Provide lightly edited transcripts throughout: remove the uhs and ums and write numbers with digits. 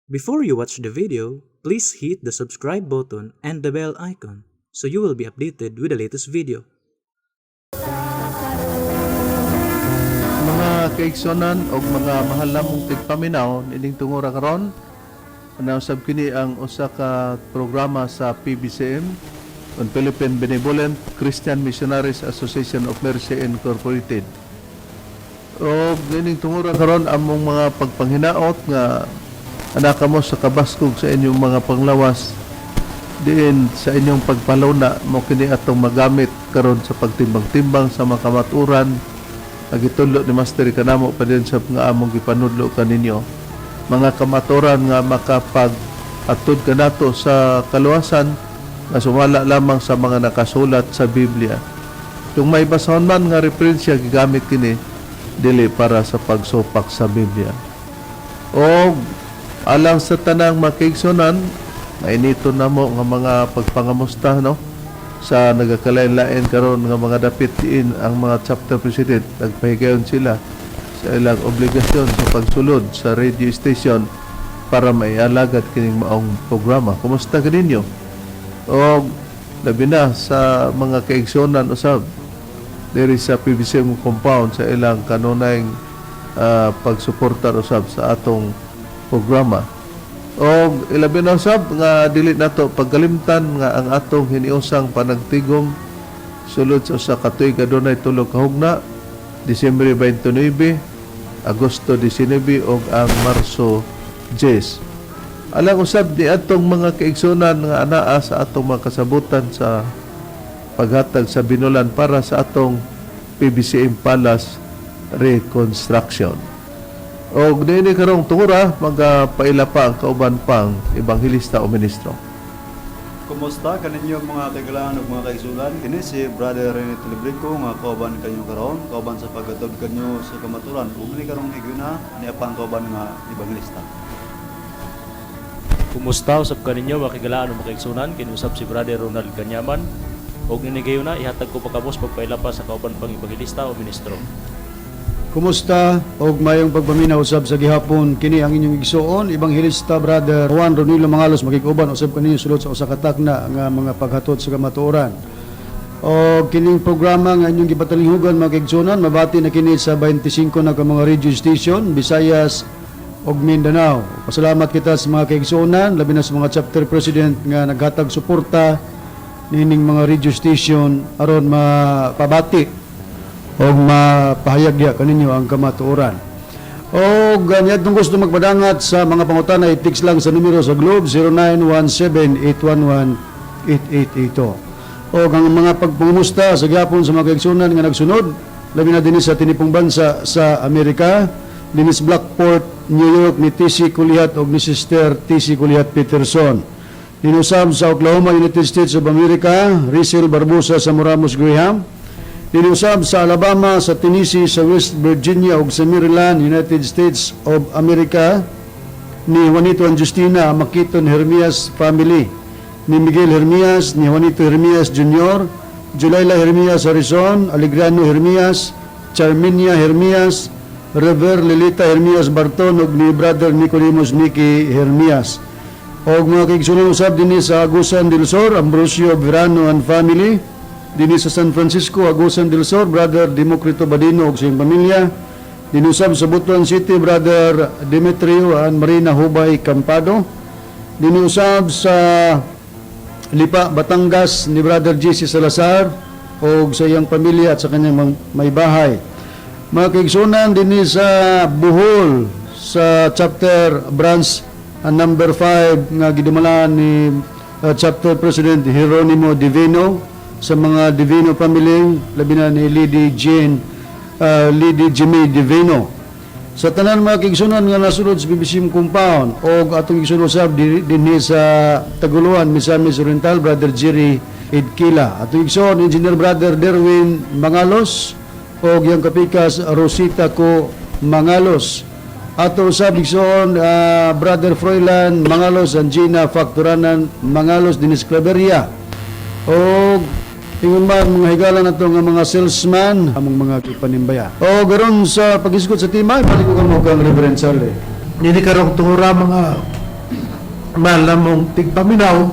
Before you watch the video, please hit the subscribe button and the bell icon so you will be updated with the latest video. Mga kaigsonan og mga mahal namong tigpaminaw, ining tungura karon nausab kini ang usa ka programa sa PBCM on Philippine Benevolent Christian Missionaries Association of Mercy Incorporated. Og ining tungura karon, among mga pagpanghinaot nga anak kamo sa kabaskog sa inyong mga panglawas diin sa inyong pagpaluna mo kini atong magamit karon sa pagtimbang-timbang sa mga kamaturan nga gitudlo ni Master kanamo pa din sa nga among gipanudlo kaninyo, mga kamaturan nga makapag atod kanato sa kaluwasan nga sumala lamang sa mga nakasulat sa Biblia. Kung may basahon man nga referensya, gigamit kini dili para sa pagsupak sa Biblia. O alang sa tanang makiigsonan, mainito namo nga mga pagpangamusta, no, sa nagakalain-lain karon nga mga dapit diin ang mga chapter president nagpahigayon sila sa ilang obligasyon sa pagsulod sa radio station para maialagad kining maong programa. Kumusta kaninyo? O labi na sa mga kaigsonan usab diri sa PBCM compound sa ilang kanunayng pagsuporta usab sa atong programa. O ilabi na usab nga dili nato pagkalimtan nga ang atong hiniusang panagtigom sulod sa usa ka tuig adunay 3 ka hugna, Disyembre 29, Agosto 19 ug ang Marso 10. Alang usab ni atong mga kaigsunan nga anaa sa atong mga kasabutan sa paghatag sa binulan para sa atong PBCM Palace reconstruction. O niini karong tungura, magapaila pa ang kauban pang ebanghelista o ministro. Kumusta kaninyo, mga kaigalaan ug mga kaigsunan? Kini si Brother Rene Telebrico nga kauban kanyo karon, kauban sa paghatod kanyo sa kamaturan. Ug ni karong higayuna nia pa ang kauban nga ebanghelista. Kumusta usab kaninyo, mga kahigalaan ug mga kaigsunan? Kini usab si Brother Ronald Kanyaman. Og niini na ihatag ko pa kamos pagpaila pa sa kauban pang ebanghelista o ministro. Kumusta og mayong pagpaminaw usab sa gihapon. Kini ang inyong igsuon, Ebanghelista Brother Juan Ronilo Mangalos, makig-uban usab kaninyo sulod sa usa ka takna nga mga paghatod sa kamatuoran. Og kining programa nga inyong gipatalinghugan, mga kaigsuonan, mabati na kini sa 25 na ka mga radio station, Visayas ug Mindanao. Pasalamat kita sa mga kaigsuonan, labi na sa mga chapter president nga naghatag suporta nining mga radio station aron mapabati o mapahayag diha kaninyo ang kamatuoran. O ganyan gusto magpadangat sa mga pangutana, i-text lang sa numero sa Globe 0917-811-8882. O ang mga pagpangumusta sa gyapon sa mga kaigsunan nga nagsunod, labi na dinhi sa tinipong bansa sa Amerika, dinhi sa Blackport, New York, ni TC Kulihat o ni Sister TC Kulihat Peterson. Dinusab sa Oklahoma, United States of America, Rizel Barbosa sa Moramos Graham. Dinusab sa Alabama, sa Tennessee, sa West Virginia ug sa Maryland, United States of America, ni Juanito and Justina Makiton Hermias family, ni Miguel Hermias, ni Juanito Hermias Jr., Julayla Hermias Harrison, Alegrano Hermias, Charminia Hermias, Rever Lilita Hermias Barton ug ni Brother Nicodemus Nicky Hermias. Og mga kaigsunan usab dinhi sa Agusan del Sur, Ambrosio Verano and family, dinhi sa San Francisco, Agusan del Sur, Brother Democrito Badino ug siyang pamilya. Dinusab sa Butuan City, Brother Demetrio and Marina Hubay Campado. Dinusab sa Lipa, Batangas, ni Brother JC Salazar og sa iyang pamilya at sa kanyang may bahay. Mga kaigsunan dinhi sa Bohol, sa chapter branch number 5 nga gidumalaan ni chapter president Jeronimo Divino, sa mga Divino family, labi na ni Lady Jane, Lady Jimmy Divino. Sa tanan mga kaigsunan nga nasulod sa PBCM compound og atong igsuon usab dinhi sa Taguluan, Misamis Oriental, Brother Jerry Idkila. Atong igsoon Engineer Brother Derwin Mangalos og iyang kapikas Rosita ko Mangalos. Ato usab igsoon Brother Froilan Mangalos and Gina Facturanan Mangalos dinhi sa Claveria. Og ingon man mga higala nato nga mga salesman among mga panimbaya. O garon sa paghisgot sa tema, ibalik ko kamo kang Reverend Charlie. Nini karong tungura, mga Malamong tigpaminaw,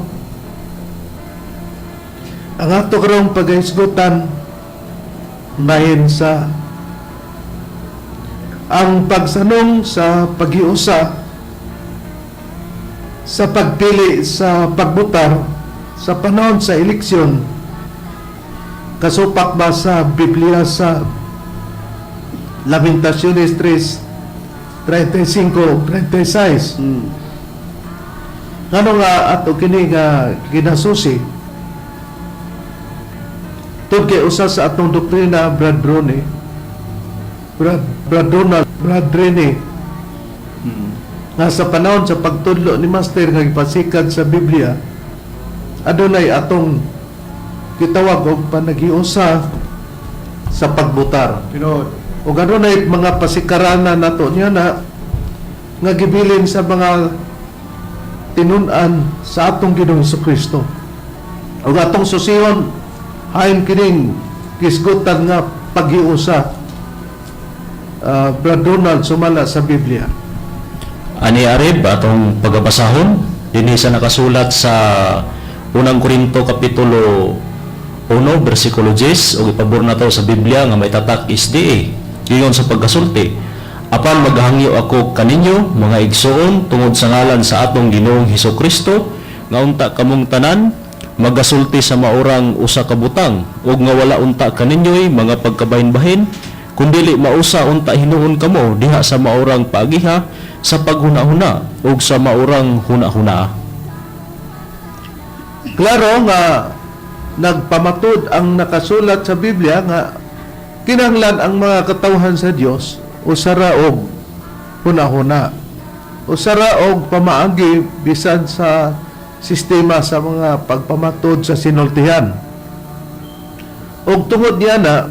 ang ato karong pagahisgutan bahin sa ang pagsanong sa paghiusa sa pagpili sa pagbutar sa panahon sa eleksyon, kasupak ba sa Biblia sa Lamentaciones 3:35 36? Ngano nga ato kini nga ginasusi? Tungod kay usa sa atong doktrina, Brad Brone, Brad Donald, Brad Rene, nga sa panahon sa pagtudlo ni Master nga gipasikat sa Biblia, adunay atong gitawag og panaghiusa sa pagbutar. Tinuod. Ug adunay mga pasikarana nato niya na nga gibilin sa mga tinun-an sa atong Ginoong Kristo. Ug atong susihon hain kining kisgutan nga paghiusa, Brad Donald, sumala sa Biblia. Ani Areb, atong pagabasahon dinhi sa nakasulat sa Unang Korinto kapitulo 1 bersikulo 10 ug ipabor na to sa Biblia nga may tatak SDA. Giyon sa pagkasulti, "Apan maghangyo ako kaninyo, mga igsoon, tungod sa ngalan sa atong Ginoong Hesus Kristo, nga unta kamong tanan magasulti sa maurang usa ka butang ug nga wala unta kaninyo'y mga pagkabahin-bahin, kundili mausa unta hinuon kamo diha sa maurang paagiha sa paghuna-huna ug sa maurang huna-huna." Klaro nga nagpamatud ang nakasulat sa Biblia nga kinahanglan ang mga katawhan sa Dios usara og huna-huna. Usara og pamaagi bisan sa sistema sa mga pagpamatod sa sinultihan. Og tungod niya na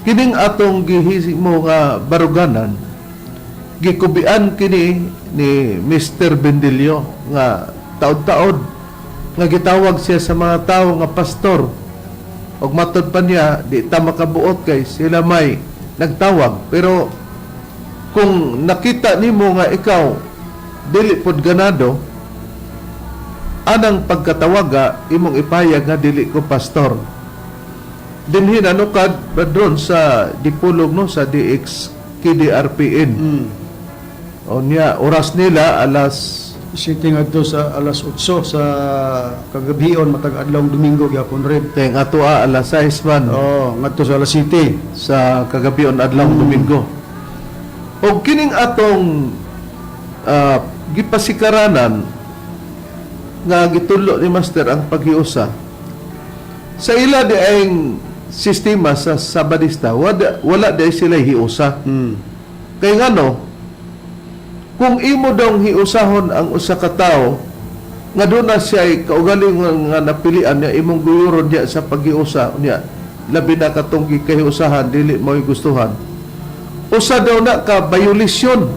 kining atong gihimo nga baruganan, gikubian kini ni Mr. Bendilio nga taod-taod nga gitawag siya sa mga tao nga pastor, ug matod pa niya di ta makabuot kay sila may nagtawag. Pero kung nakita nimo nga ikaw dili pod ganado anang pagkatawaga, imong ipayag nga dili ko pastor. Dinhi nanukad padron sa dipulog, no, sa DX KDRPN. O niya oras nila alas Sitting adto sa alas 8 sa kagabion matag adlawng Domingo gyapon, Reb. Teng ato a alas 6 man Oh, ngadto sa alas 7. Sa kagabion adlawng Domingo. Og kining atong gipasikaranan nga gitudlo ni Master ang paghiusa sa ila di ang sistema sa Sabadista, wala di ay sila hiusa. Kay ngano, kung imo daw hiusahon ang usa ka tawo nga doon na siya ay kaugalingon nga napilian niya, imong guyuron niya sa paghiusa niya, labi na katong gikahiusahan dili mo gustuhan, usa daw na ka violation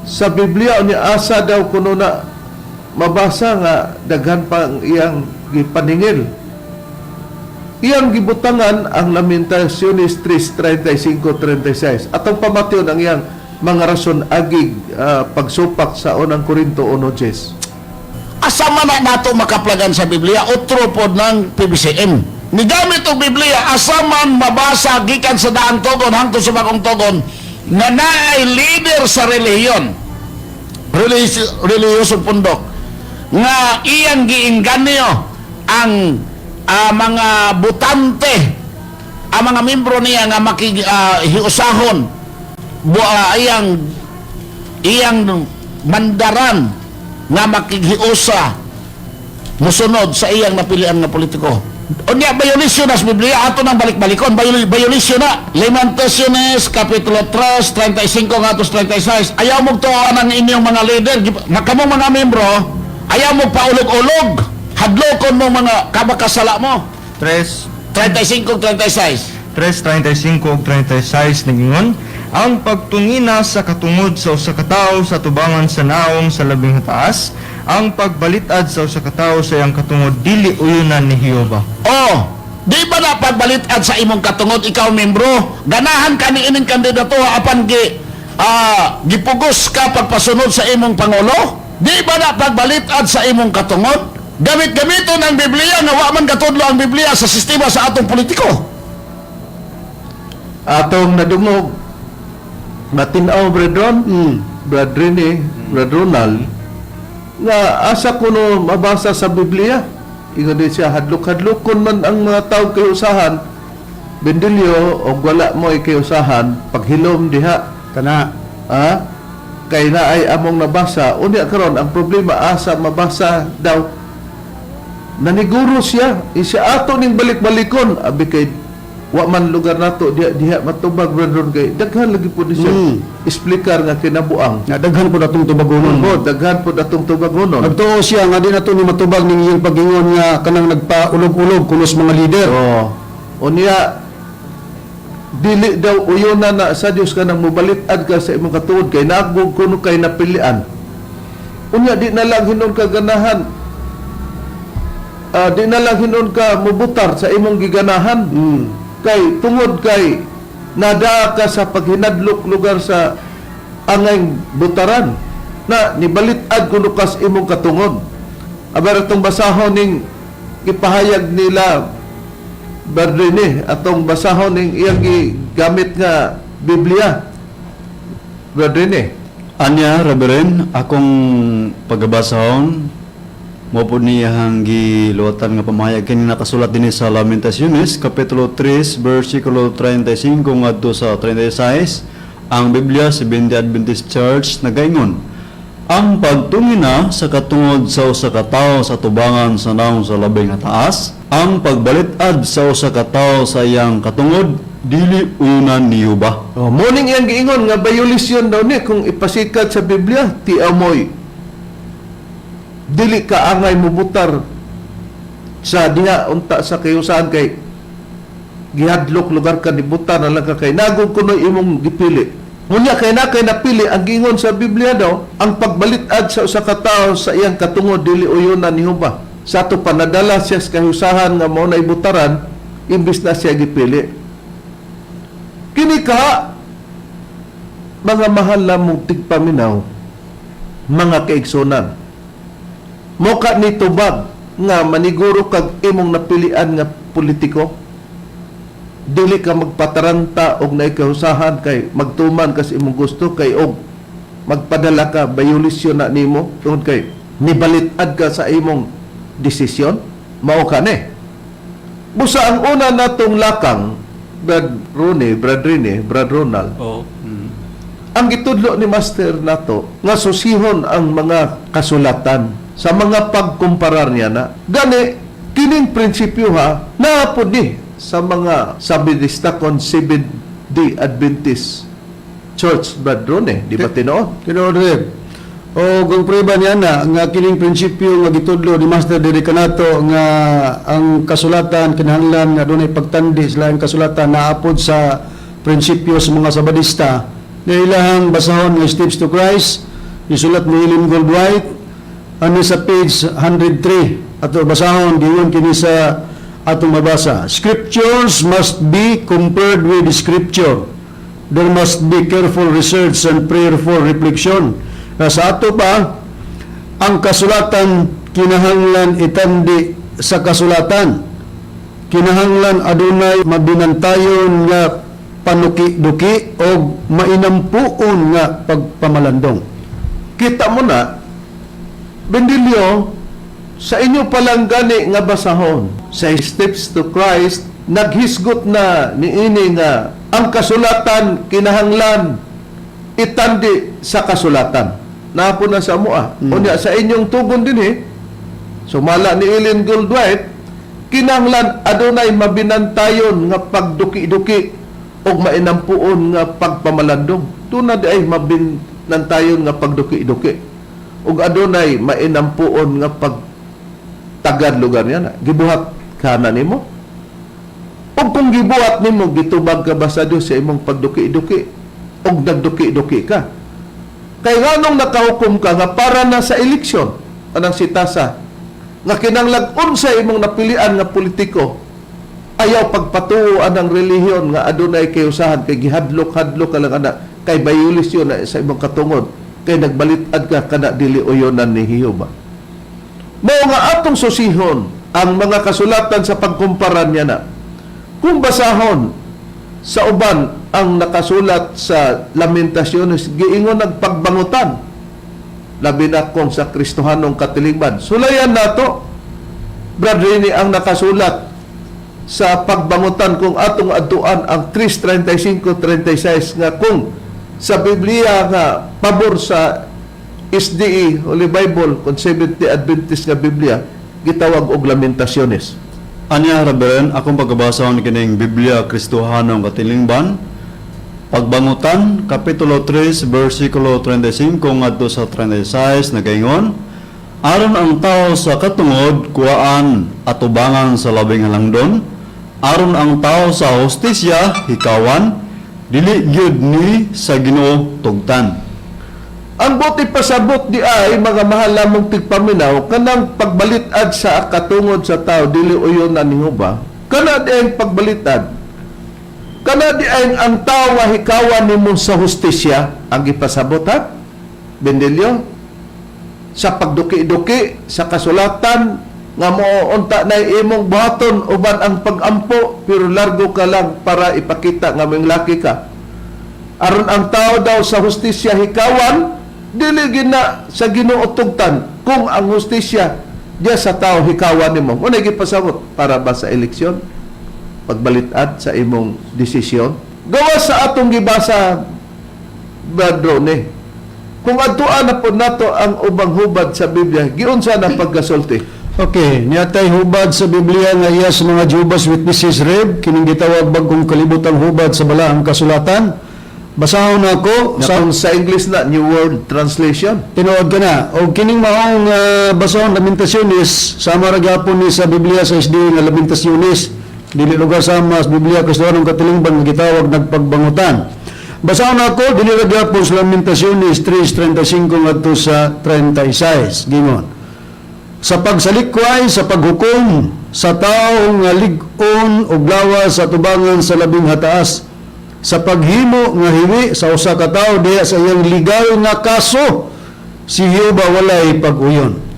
sa Biblia niya. Asa daw kuno na mabasa nga daghan pa ang iyang gipaningil? Iyang gibutangan ang Lamentaciones 3:35-36. Atong pamation ang iyang mga rason agig pagsupak sa Unang Korinto 1:10. Asa man na nato makaplagan sa Biblia, otro pod ng PBCM. Nigamit og Biblia, asa man mabasa gikan sa daang togon hangtod sa bagong togon nga naay leader sa relihiyon, relihiyosong pundok, nga iyang giinganyo ang mga butante, ang mga membro niya nga makig hiusahon iyang iyang mandaran nga makighiusa musunod sa iyang napilian nga politiko. Unya, violation na sa Biblia, ato nang balik-balikon, violation na. Lamentaciones, Kapitulo 3, 35 ngadto 36. Ayaw mo tuoan ang inyong mga leader, nga kamong mga membro, ayaw mo paulog-ulog, hadlokon mo mga kabakasala mo. 3 35 36. 3:35 ug 36 nagingon, "Ang pagtungina sa katungod sa usa ka tawo sa tubangan sa naong sa Labing Taas, ang pagbalitad sa usa ka tawo sa iyang katungod dili uyunan ni Jehova." Oh, di ba na pagbalitad sa imong katungod, ikaw membro, ganahan ka ni ining kandidato apan gi gipugos ka pagpasunod sa imong pangulo? Di ba na pagbalit-ad sa imong katungod? Gamit-gamiton ang Biblia nga wa man katudlo ang Biblia sa sistema sa atong politiko. Atong nadungog matin-aw, Brethren, Brad Rene, Brad Ronald, nga asa kuno mabasa sa Biblia? Ingon din siya, hadlok-hadlokon man ang mga tao kay usahan. Bendilyo, og wala mo usahan, paghilom diha. Kana. Ah, kay na ay among nabasa. Unya karon ang problema, asa mabasa daw? Naniguro siya isya ato ning balik-balikon, abi kay wa man lugar nato diha diha matubag, Brother, kay daghan lagi pud ni siya explicar nga kinabuang. Nga daghan po atong tubagonon. Oh, daghan pud atong tubagonon. Nagtuo siya nga di nato ni matubag ning iyang pag-ingon nga kanang nagpaulog-ulog kunos mga leader. Oh, unya dili daw uyona na sa Dios kanang mobalit-ad ka sa imong katuod kay naagog kuno kay napilian. Unya di na lang hinon ka ganahan. Ah, di na lang hinon ka mubutar sa imong giganahan. Kay tungod kay nadaa ka sa paghinadlok lugar sa angay butaran na nibalit-ad kuno kas imong katungod. Aber atong basahon ning ipahayag nila, Berdini, atong basahon ning iyang gigamit nga Biblia. Berdini. Anya, Reverend, akong pagabasahon, mo po niyahang giluwatan nga pamahayag kini nakasulat dinhi sa Lamentaciones, Kapitulo 3, versikulo 35 ngadto sa 36. Ang Biblia Seventh Adventist Church nagaingon: "Ang pagtungina sa katungod sa usa ka tawo sa tubangan sa naong sa labing taas, ang pagbalit-ad sa usa ka tawo sa iyang katungod, dili uyunan niyo ba?" Oh, morning iyang giingon nga violation daw ni kung ipasikat sa Biblia, ti amoy dili ka angay mubutar sa diha unta sa kayusahan kay gihadlok lugar ka, nibutar na lang ka kay nagog kuno imong gipili. Unya kay na kay napili, ang giingon sa Biblia daw, ang pagbalit-ad sa usa ka tawo sa iyang katungod dili uyunan ni Huba. Sa ato panadala siya sa kahusahan nga mao na ibutaran imbis na siya gipili. Kini ka mga mahal na mong tigpaminaw, mga kaigsunan, moka ni tubag nga maniguro kag imong napilian nga politiko, dili ka magpataranta og naikahusahan kay magtuman ka sa imong gusto kay og magpadala ka, violation na nimo tungod kay nibalit-ad ka sa imong desisyon. Mao ka ni busa ang una natong lakang, Brad Rone, Brad Rene, Brad Ronald. Oo. Ang gitudlo ni Master nato nga susihon ang mga kasulatan sa mga pagkumparar niya na gani kining prinsipyo ha naapod ni sa mga Sabadista kon Seventh Day Adventist Church, Brad Rone, di ba tinuod? Tinuod, Rev. O kung prueba niya na nga kining prinsipyo nga gitudlo ni Master diri kanato nga ang kasulatan kinahanglan nga dunay pagtandi sa laing kasulatan naapod sa prinsipyo sa mga Sabadista na ilahang basahon nga Steps to Christ, isulat ni Ellen Gould White ani sa page 103. Ato basahon, giingon kini sa atong mabasa: "Scriptures must be compared with scripture. There must be careful research and prayerful reflection." Sa ato pa, ang kasulatan kinahanglan itandi sa kasulatan. Kinahanglan adunay mabinantayon nga panuki-duki o mainampuon nga pagpamalandong. Kita mo na, Bendilyo, sa inyo palang gani nga basahon sa Steps to Christ, naghisgot na niini nga ang kasulatan kinahanglan itandi sa kasulatan. Napo na sa mua. Unya sa inyong tugon din eh, sumala ni Ellen Gould White, kinahanglan adunay mabinantayon nga pagduki-duki og mainampuon nga pagpamalandong. Tuna di ay mabinantayon nga pagduki-duki ug adunay mainampuon nga pagtagad lugar niya na gibuhat kana nimo. Ug kung gibuhat nimo, gitubag ka ba sa Dios sa imong pagduki-duki ug nagduki-duki ka? Kay nganong nakahukom ka nga para na sa eleksyon anang sitasa nga kinahanglan unsa imong napilian nga politiko, ayaw pagpatuo anang relihiyon nga adunay kayusahan kay gihadlok-hadlok ka lang ana kay violation na sa imong katungod? Kay nagbalit-ad ka, kana dili uyonan ni Jehova. Mao nga atong susihon ang mga kasulatan sa pagkumpara niya na. Kung basahon sa uban ang nakasulat sa Lamentaciones, giingon nagpagbangutan, labi na kung sa Kristohanong katilingban. Sulayan nato, Brad Rene, ang nakasulat sa pagbangutan kung atong adtuan ang 3:35-36 nga kung sa Biblia nga pabor sa SDA, Holy Bible, kung Seventh-day Adventist nga Biblia, gitawag og Lamentaciones. Anya, Reverend, akong pagkabasa kining Biblia Kristohanong Katilingban. Pagbangutan, Kapitulo 3, versikulo 35 ngadto sa 36, nagaingon, "Aron ang tao sa katungod kuhaan atubangan sa labing halangdon, aron ang tao sa hustisya hikawan, dili gyud ni sa Ginoo tugtan." Ang buot ipasabot di ay, mga mahal lamong tigpaminaw, kanang pagbalitad sa katungod sa tao dili uyon na ni Jehova. Kana di ay pagbalitad. Kana di ay ang tao nga hikawan nimo sa hustisya ang ipasabot, ha? Bendelyo, sa pagduki-duki sa kasulatan nga mo unta na imong buhaton uban ang pagampo, pero largo ka lang para ipakita nga mong laki ka. Aron ang tao daw sa hustisya hikawan, dili gina sa Ginoo tugtan kung ang hustisya diya sa tao hikawan nimo. Mo gipasabot para ba sa eleksyon, pagbalitad sa imong desisyon. Gawas sa atong gibasa, Brad Rone, kung adtuan na po nato ang ubang hubad sa Biblia, giunsa na pagkasulti? Okay, niatay hubad sa Biblia nga iya sa mga Jehovah's Witnesses, Reb, kining gitawag Bagong Kalibutang Hubad sa Balaang Kasulatan. Basahon nako sa, sa kung sa English na New World Translation. Tinuod ka na. O kining maong basahon, Lamentaciones, sama ra gyapon ni sa Biblia sa SDA nga Lamentaciones. Dili lugar sama sa Biblia Kristohanong Katilingban nga gitawag nagpagbangutan. Basahon nako dili ra gyapon sa Lamentaciones 3:35 ngadto sa 36. Gingon, "Sa pagsalikway sa paghukom sa tao nga lig-on og lawas sa tubangan sa labing hataas, sa paghimo nga hiwi sa usa ka tawo diha sa iyang legal nga kaso, si Jehova walay pag-uyon."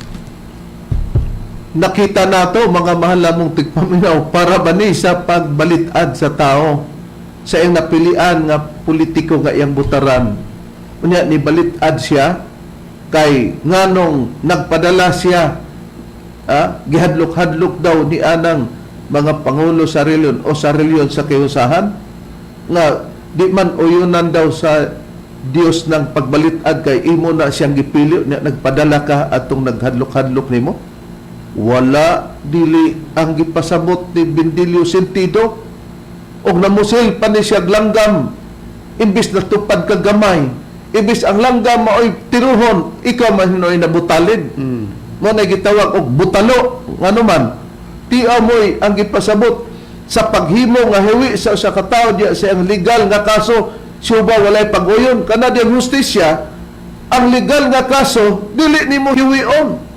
Nakita nato, mga mahal lamong tigpaminaw, para ba ni sa pagbalitad sa tao sa iyang napilian nga politiko nga iyang butaran? Unya ni balitad siya kay nganong nagpadala siya, gihadlok-hadlok daw ni anang mga pangulo sa reliyon o sa reliyon sa kihusahan nga di man uyunan daw sa Dios ng pagbalitad kay imo na siyang gipili niya, nagpadala ka atong naghadlok-hadlok nimo. Wala, dili ang gipasabot ni Bendilio sentido og namusil pa ni siya langgam imbis na tupad ka gamay. Imbis ang langgam maoy tiruhon, ikaw man hinoy nabutalid. Mo na gitawag og butalo. Ngano man tiaw mo'y ang gipasabot sa paghimo nga hiwi sa usa ka tawo diya sa iyang legal nga kaso, suba walay pag-uyon. Kana diyang hustisya, ang legal nga kaso dili nimo hiwion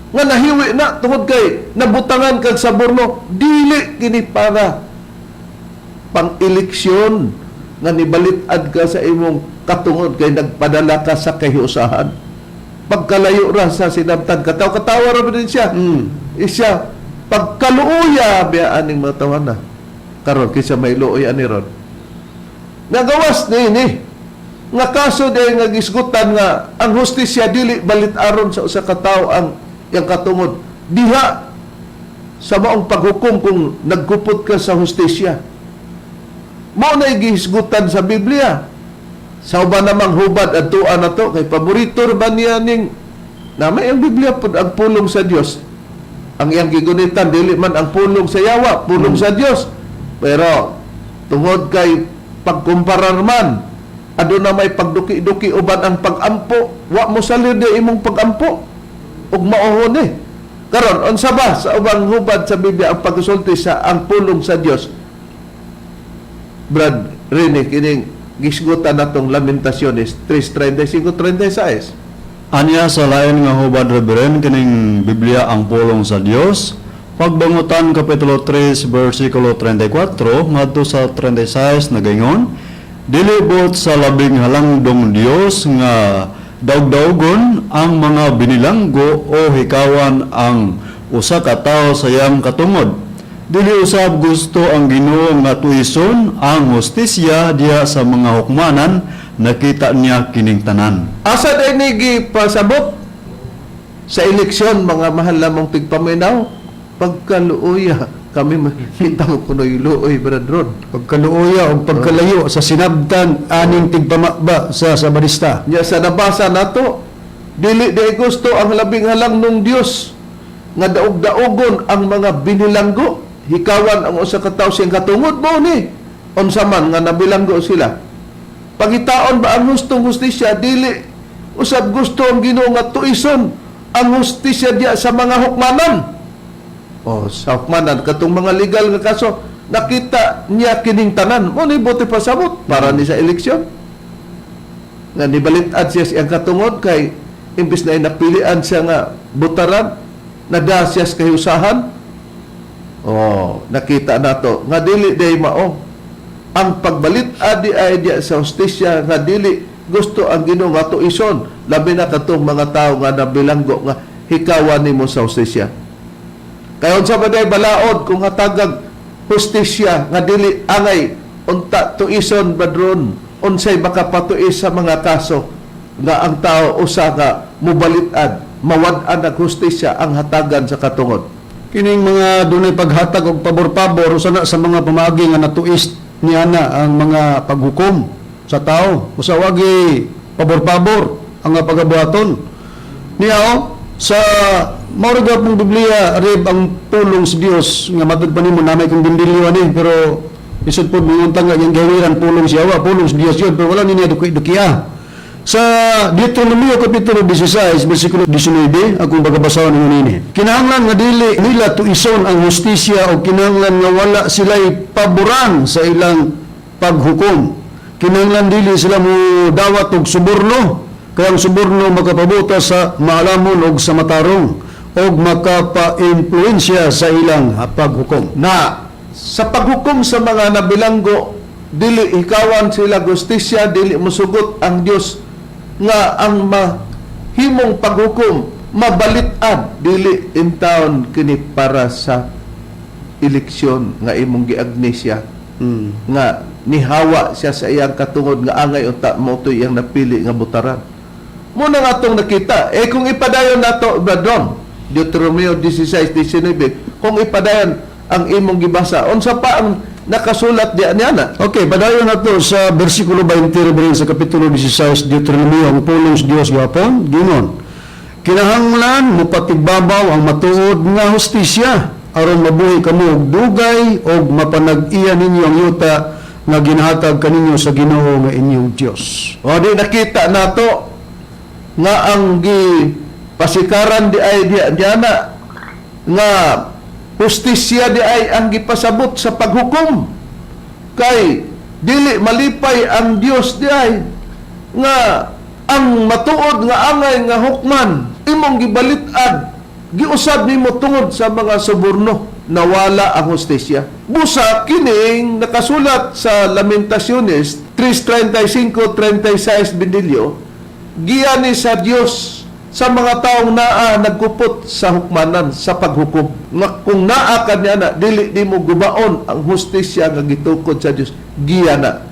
nga nahiwi na tungod kay nabutangan kag saborno. Dili kini para pang-eleksyon nga nibalit-ad ka sa imong katungod kay nagpadala ka sa kahiusahan. Pagkalayo ra sa sinabtan, kataw-katawa ra ba din siya. Isya pagkaluoya biya aning mga tawana karon kaysa may luoy ani ron. Nagawas ni ni nga kaso dahil nga gisgutan nga ang hustisya dili balit-aron sa usa ka tawo ang iyang katungod diha sa maong paghukom kung nagkupot ka sa hustisya. Mao na gihisgutan sa Biblia. Sa uban namang hubad, adtuan na to kay paborito ra ba niya ning na may ang Biblia pud ang pulong sa Dios. Ang iyang gigunitan dili man ang pulong sa yawa, pulong sa Dios. Pero tungod kay pagkumparar man, aduna may pagduki-duki uban ang pagampo, wa mo salir di imong pagampo ug mauhon eh. Karon, unsa ba sa ubang hubad sa Biblia ang pagsulti sa ang pulong sa Dios? Brad Rene, kining gisgutan natong Lamentaciones 3:35-36. Anya sa lain nga hubad, Reverend, kining Biblia ang pulong sa Dios. Pagbangutan kapitulo 3 versikulo 34 ngadto sa 36 nagaingon, "Dili buot sa labing halangdong Dios nga Daog-daogon ang mga binilanggo o hikawan ang usa ka tawo sa iyang katungod. Dili usab gusto ang Ginoo nga tuison ang hustisya diha sa mga hukmanan, nakita niya kining tanan. Asa day ni gipasabot sa eleksyon, mga mahal lamang tigpaminaw? Pagkaluoya kami kita mo kunoy luoy, Brad Ron. Pagkaluoya o pagkalayo sa sinabtan aning tigpamaba sa Sabarista. Nya sa nabasa nato, dili day gusto ang labing halang nung Dios nga daog-daogon ang mga binilanggo, hikawan ang usa ka tawo siyang katungod mo ni unsa man nga nabilanggo sila. Pangitaon ba ang hustong hustisya? Dili usab gusto ang Ginoo nga tuison ang hustisya diya sa mga hukmanan. O sa hukmanan, katong mga legal nga kaso, nakita niya kining tanan mo ni. Buot pasabot para ni sa eleksyon nga nibalit-ad siya siyang katungod kay imbis na napilian siya nga butaran, nada siya sa kahiusahan. Oh, nakita nato nga dili day mao ang pagbalit-ad di ay diya sa hustisya, nga dili gusto ang Ginoo nga tuison, labi na katong mga tawo nga nabilanggo nga hikawan nimo sa hustisya. Kay unsa ba day balaod kung hatagag hustisya nga dili angay unta tuison, Brad Ron? Unsay makapatuis sa mga kaso nga ang tao usa nga mubalit-ad, mawad-an ang hustisya ang hatagan sa katungod? Kining mga dunay paghatag og pabor-pabor, usa na sa mga pamaagi nga natuis niana ang mga paghukom sa tao. Usa wagi pabor-pabor ang nga pagabuhaton. Niya oh, sa mao ra pong Biblia rib ang pulong sa Dios nga matud pa nimo namay kong bimbilyo ani, pero isod pod mounta nga iyang gawiran pulong siya wa pulong sa Dios yun, pero wala niya duki-dukiya. Sa Deuteronomio Kapitulo 16, versikulo 19, akong pagkabasahon ninyo nini. Kinahanglan nga dili nila tuison ang hustisya o kinahanglan nga wala sila'y paboran sa ilang paghukom. Kinahanglan dili sila mo dawat og suborno, kaya ang suborno makapabuta sa maalamon og sa matarong og makapa-impluensya sa ilang paghukom. Na sa paghukom sa mga nabilanggo, dili hikawan sila hustisya, dili musugot ang Dios nga ang mahimong paghukom mabalit-ad. Dili intawon kini para sa eleksyon nga imong giagni siya nga nihawa siya sa iyang katungod nga angay unta mo to iyang napili nga butaran. Mo na nga atong nakita eh, kung ipadayon nato, Brad Ron, Deuteronomio 16:19, kung ipadayon ang imong gibasa, unsa pa ang nakasulat diya niya na? Okay, padayon na to sa versikulo 20 rin sa Kapitulo 16, Deuteronomio, ang pulong sa Dios gihapon, ginon. Kinahanglan mupatigbabaw ang matuod nga hustisya aron mabuhi kamo og dugay og mapanag-iya ninyo ang yuta nga ginahatag kaninyo sa Ginoo nga inyong Dios. O di nakita nato nga ang gi pasikaran di ay diya diya na nga hustisya di ay ang gipasabot sa paghukom, kay dili malipay ang Dios di ay nga ang matuod nga angay nga hukman imong gibalit-ad, giusab nimo tungod sa mga suborno, nawala ang hustisya. Busa kining nakasulat sa Lamentaciones 3:35-36 bindilyo, giya ni sa Dios sa mga taong naa nagkupot sa hukmanan sa paghukom nga kung naa ka niya na dili nimo gubaon ang hustisya nga gitukod sa Dios. Giya na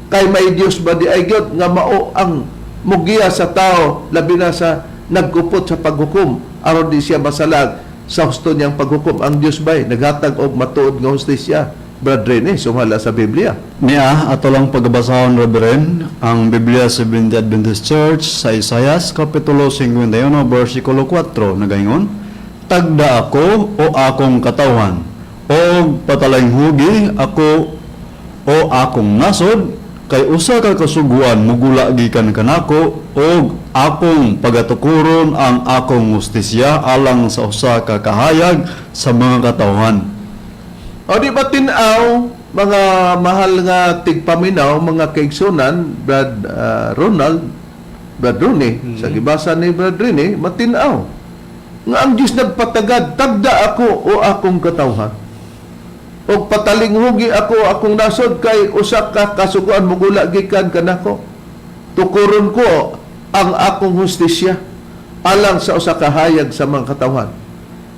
kay may Dios ba di ay gyud nga mao ang mugiya sa tao, labi na sa nagkupot sa paghukom, aron di siya masalag sa husto niyang paghukom? Ang Dios bay naghatag og matuod nga hustisya, Brad Rene, sumala sa Biblia. Niya, ato lang pagbasahon, Reverend, ang Biblia Seventh Adventist Church sa Isayas, Kapitulo 51, versikulo 4, nagaingon, "Tagda ako o akong katawhan, o patalinghugi ako o akong nasod, kay usa ka kasuguan mugula gikan kanako, og akong pagatukuron ang akong hustisya alang sa usa ka kahayag sa mga katawhan." O di ba tin-aw, mga mahal nga tigpaminaw, mga kaigsunan, Brad Ronald, Brad Rooney, sa gibasa ni Brad Rene, matin-aw nga ang Diyos nagpatagad, "Tagda ako o akong katawhan. O patalinghugi ako akong nasod, kay usa ka kasuguan mugula gikan kanako. Tukuron ko Ang akong hustisya alang sa usa ka hayag sa mga katawhan.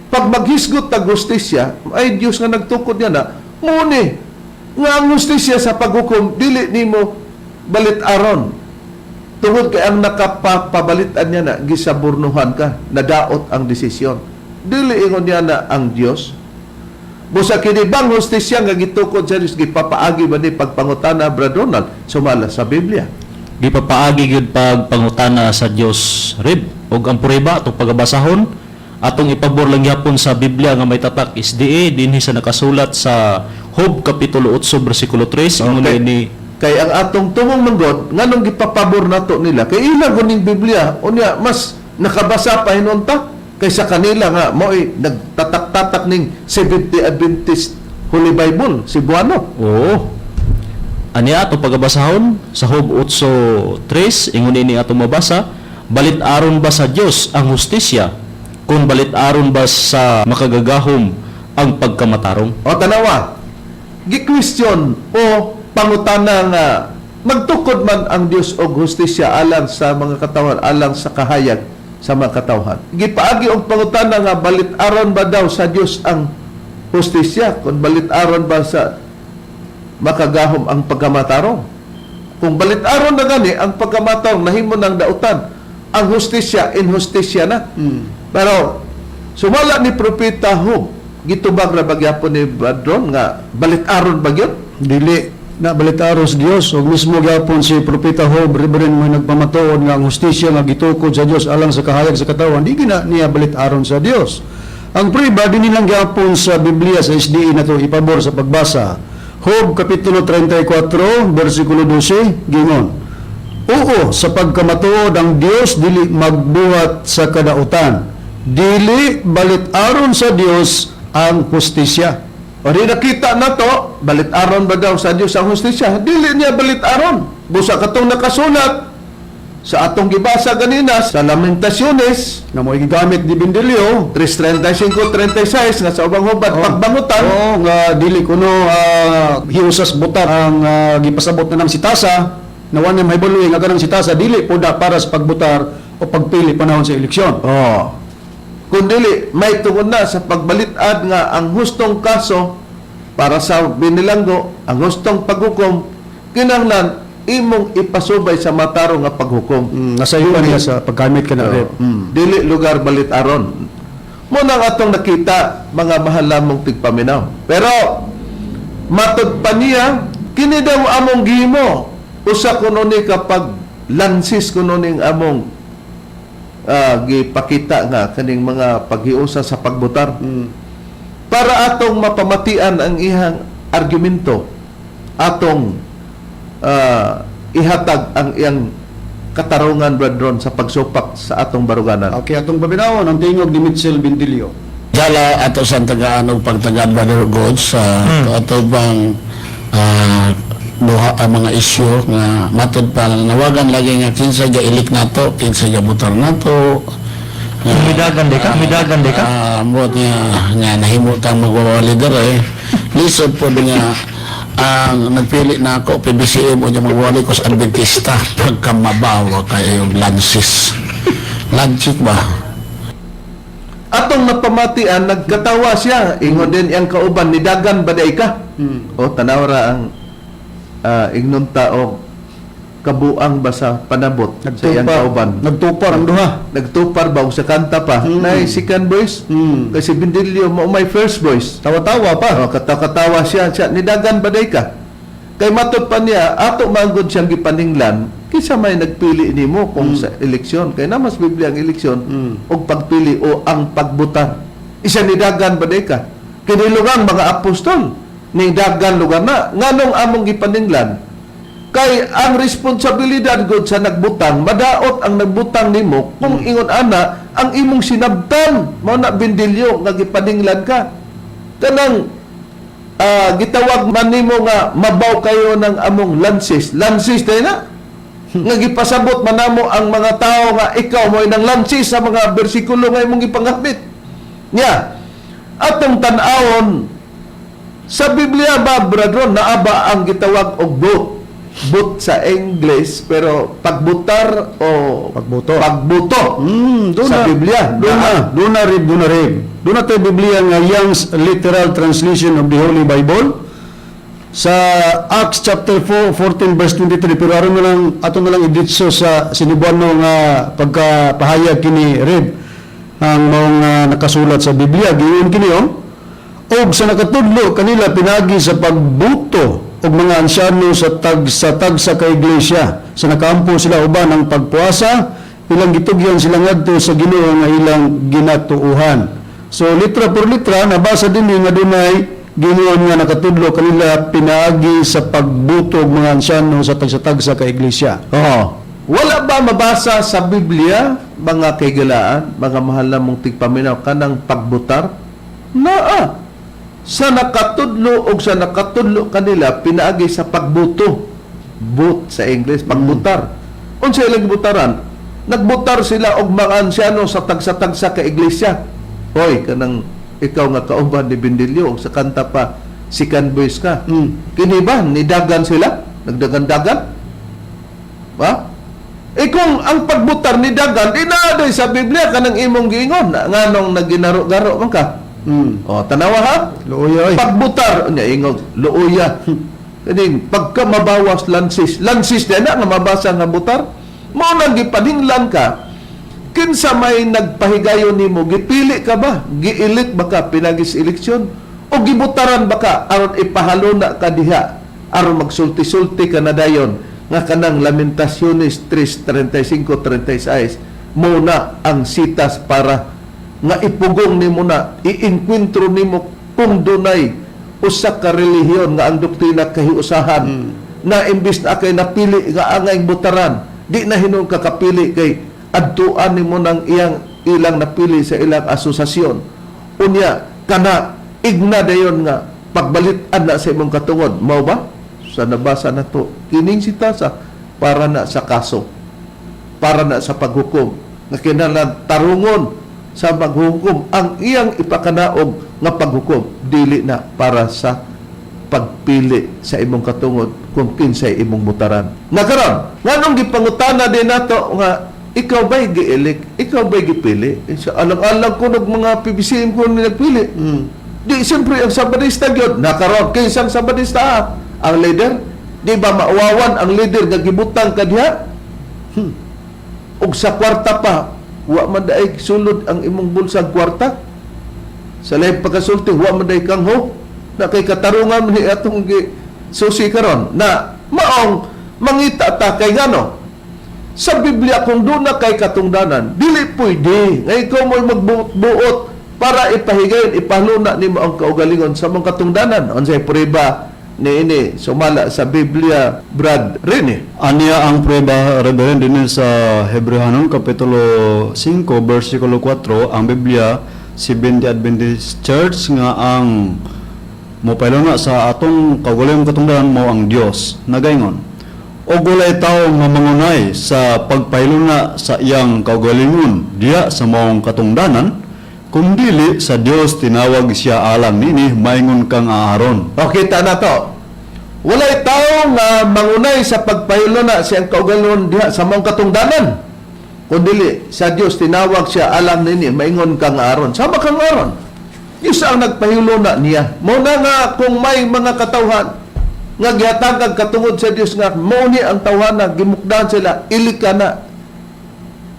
Pag maghisgot tag hustisya, ay Dios nga nagtukod niya na, muni nga ang hustisya sa paghukom dili nimo balit-aron. Tungod kay ang nakapapabalit-an niya na gisaburnuhan ka, nadaot ang desisyon. Dili ingon niya na ang Dios. Busa kini bang hustisya nga gitukod sa Dios, gipapaagi ba ni pagpangutana, Brad Ronald, sumala sa Biblia? Gipapaagi gyud pagpangutana sa Dios, Rib. Ug ang prueba atong pagabasahon, atong ipabor lang gyapon sa Biblia nga may tatak SDA dinhi sa nakasulat sa Job kapitulo 8 bersikulo 3, ingon ni Kay ang atong tumong manggod, nganong gipapabor nato nila kay ila guning Biblia, unya mas nakabasa pa hinunta kaysa kanila nga mo'y nagtatak-tatak ning Seventh-day Adventist Holy Bible Cebuano. Oo. Aniya atong pagabasahon sa Job 8:3, ingon ini atong mabasa, balit-aron ba sa Dios ang hustisya, kung balit-aron ba sa makagagahom ang pagkamatarong? O tanawa, gi-question o pangutana nga magtukod man ang Dios og hustisya alang sa mga katawhan, alang sa kahayag sa mga katawhan. Gipaagi og pangutana nga balit-aron ba daw sa Dios ang hustisya, kung balit-aron ba sa makagahom ang pagkamatarong. Kung balit-aron na gani ang pagkamatarong, nahimo ng dautan ang hustisya, inhustisya na. Pero sumala ni Propeta Job, gitubag ra bagyapon ni Badron nga balit-aron ba gyud? Dili na balitaro sa Dios, ug mismo gyapon si Propeta Job, Reverend, mo nagpamatuod nga ang hustisya nga gitukod sa Dios alang sa kahayag sa katawan di gina niya balitaron sa Dios. Ang prueba dinhi lang gyapon sa Biblia sa SDA na to ipabor sa pagbasa. Job kapitulo 34 bersikulo 12 gingon: "Oo, sa pagkamatuod ang Dios dili magbuhat sa kadautan. Dili balit-aron sa Dios ang hustisya." O di nakita na to, balit-aron ba daw sa Dios ang hustisya? Dili niya balit-aron. Busa katong nakasulat sa atong gibasa ganina sa Lamentaciones nga mo gigamit ni Bendilio 3:35-36 nga sa ubang hubad pagbangutan. Oo, nga dili kuno hiusas butar ang gipasabot na ng sitasa na wa niya mahibaloy nga kanang sitasa dili poda para sa pagbutar o pagpili panahon sa eleksyon. Oh. Kung dili, may tungod na sa pagbalit-ad nga ang hustong kaso para sa binilanggo, ang hustong paghukom, kinahanglan imong ipasubay sa matarong nga paghukom. Nasa iyo niya sa paggamit ka na Oo. rep. Dili lugar balit-aron. Mo nang atong nakita, mga mahal lamong tigpaminaw. Pero matod pa niya, kini daw among gihimo. Usa kuno ni kapag lansis kuno ning among gipakita nga kaning mga paghiusa sa pagbutar. Para atong mapamatian ang ihang argumento, atong ihatag ang iyang katarungan, Brethren, sa pagsupak sa atong baruganan. Okay, atong paminawon ang tingog ni Mitchell Bendilio. Dala ato sa tagaan og pagtagaan, Brother Goods, sa ato bang duha ang mga isyu nga matod pa nawagan lagi nga kinsa ga elect nato, kinsa ga butar nato. Midagan di ka? Midagan di ka? Ambot nga nga nahimo tang magwawali dere. Lisod po nga ang nagpili na ako PBCM o magwawali ko sa Adventista, pagkamabawa kayo yung lansis. Lansit ba? Atong napamatian, nagkatawa siya. Ingon din iyang kauban, nidagan ba day ka? O, tanawra ang ignonta o kabuang ba sa panabot sa iyang kauban. Nagtupar ang duha. Nagtupar ba o sa kanta pa? Nay, second voice. Kasi Bindilio mo my first voice. Tawa-tawa pa. O, katawa-katawa siya. Siya, nidagan ba day ka? Kay matod pa niya, ato manggod siyang gipaninglan, kinsa may nagpili nimo kung sa eleksyon. Kay namas Biblia ang eleksyon, og pagpili o ang pagbutar. Isa, nidagan ba day ka? Kinilugang mga apostol, nidagan lugar na. Nganong among gipaninglan? Kay ang responsibilidad god sa nagbutang, madaot ang nagbutang nimo kung ingon ana ang imong sinabtan, mao na, Bindilyo, nga gipaninglan ka. Kanang gitawag man nimo nga mabaw kayo ng among lansis. Lansis tayo na. Nga gipasabot man namo ang mga tao nga ikaw mo nang lansis sa mga bersikulo nga imong gipangapit. Nya, atong tan-awon sa Biblia ba, brethren, naa ba ang gitawag og vote? Boot sa English, pero pagbutar o Pagbuto. Pagbuto Doon sa na, Biblia. Doon na, Rib, doon na, Rib. Doon na tayo Biblia nga Young's Literal Translation of the Holy Bible sa Acts chapter 4, 14 verse 23, pero aron na lang ato na lang iditso sa Sinibuano nga pagkapahayag kini, Rib, ang maong nakasulat sa Biblia. Giingon kini, oh, og sa nakatudlo kanila pinagi sa pagbuto og mga ansyano sa tagsa ka iglesia, sa nakaampo sila uban ang pagpuasa, ilang gitugyan sila ngadto sa Ginoo nga ilang ginatuohan. So litra por litra, nabasa din nga dunay Ginoo nga nakatudlo kanila pinaagi sa pagbuto og mga ansyano sa tagsa-tagsa ka iglesia. Oo. Wala ba mabasa sa Biblia, mga kaigalaan, mga mahal na mong tigpaminaw, kanang pagbutar? Naa. Sa nakatudlo o sa nakatudlo kanila, pinaagi sa pagbuto. Boot sa English, pagbutar. Unsa ilang butaran? Nagbutar sila og mga ansyano sa tagsa-tagsa ka iglesia. Hoy, kanang ikaw nga kauban ni Bindilyo og sa kanta pa si Boys ka. Kini ba nidagan sila? Nagdagan-dagan? Ba? Eh kung ang pagbutar ni dagan, di na doy sa Biblia kanang imong giingon na nganong naginaro-garo man ka. O tanawa ha? Luoy oy. Pagbutar nya ingog luoya. Kaning pagka mabawas lansis, lansis di na nga mabasa nga butar. Mao nang gipaninglan ka kinsa may nagpahigayon nimo, gipili ka ba? Giilit ba ka pinagis eleksyon? O gibutaran ba ka aron ipahalona ka diha aron magsulti-sulti ka na dayon nga kanang Lamentaciones 3:35-36 mo na ang sitas para nga ipugong nimo na iinkwentro nimo kung dunay usa ka relihiyon nga ang doktrina kahiusahan na imbis na kay napili nga angay butaran, di na hinuon ka kapili kay adtuan nimo nang iyang ilang napili sa ilang asosasyon. Unya kana igna dayon nga pagbalit-an na sa imong katungod. Mao ba sa nabasa na to kining sitasa para na sa kaso, para na sa paghukom nga kinahanglan tarungon sa maghukom ang iyang ipakanaog nga paghukom, dili na para sa pagpili sa imong katungod kung kinsay imong butaran. Nga karon, nganong gipangutana din nato nga ikaw ba'y gi-elect, ikaw ba'y gipili? Eh, sa alang-alang ko ng mga PBCM ko na nagpili. Di siyempre ang Sabadista gyud nakaron kinsang Sabadista ah, ang leader. Di ba mauwawan ang leader nga gibutang ka diha? Ug sa kwarta pa, wa man daay sulod ang imong bulsa kwarta. Sa laing pagkasulti, wa man daay kang ho. Na kay katarungan man ni atong gi susi karon na maong mangita ta kay ngano sa Biblia kung doon na kay katungdanan, dili pwede nga ikaw mo'y magbuot-buot para ipahigayon, ipahluna nimo ang kaugalingon sa mga katungdanan. Unsay prueba ni ini sumala sa Biblia, Brad Rene? Aniya ang prueba, Reverend, din sa Hebreohanon, Kapitulo 5, versikulo 4, ang Biblia, Seventh Adventist Church, nga ang mopaylo na sa atong kaugalingong katungdanan mo ang Dios. Nagaingon, "Og walay tawo nga mangunay sa pagpahiluna sa iyang kaugalingon diya sa maong katungdanan, kung dili sa Dios tinawag siya alang nini maingon kang Aaron." O kita na to. Walay tao nga mangunay sa pagpahilo na siyang kaugalingon diha sa maong katungdanan, kung dili sa Dios tinawag siya alang nini maingon kang Aaron. Sama kang Aaron. Diyos ang nagpahilo na niya. Mao na nga kung may mga katawhan nga gihatagag katungod sa Dios nga mao ni ang tawhana, gimukdan sila, ilik ka na.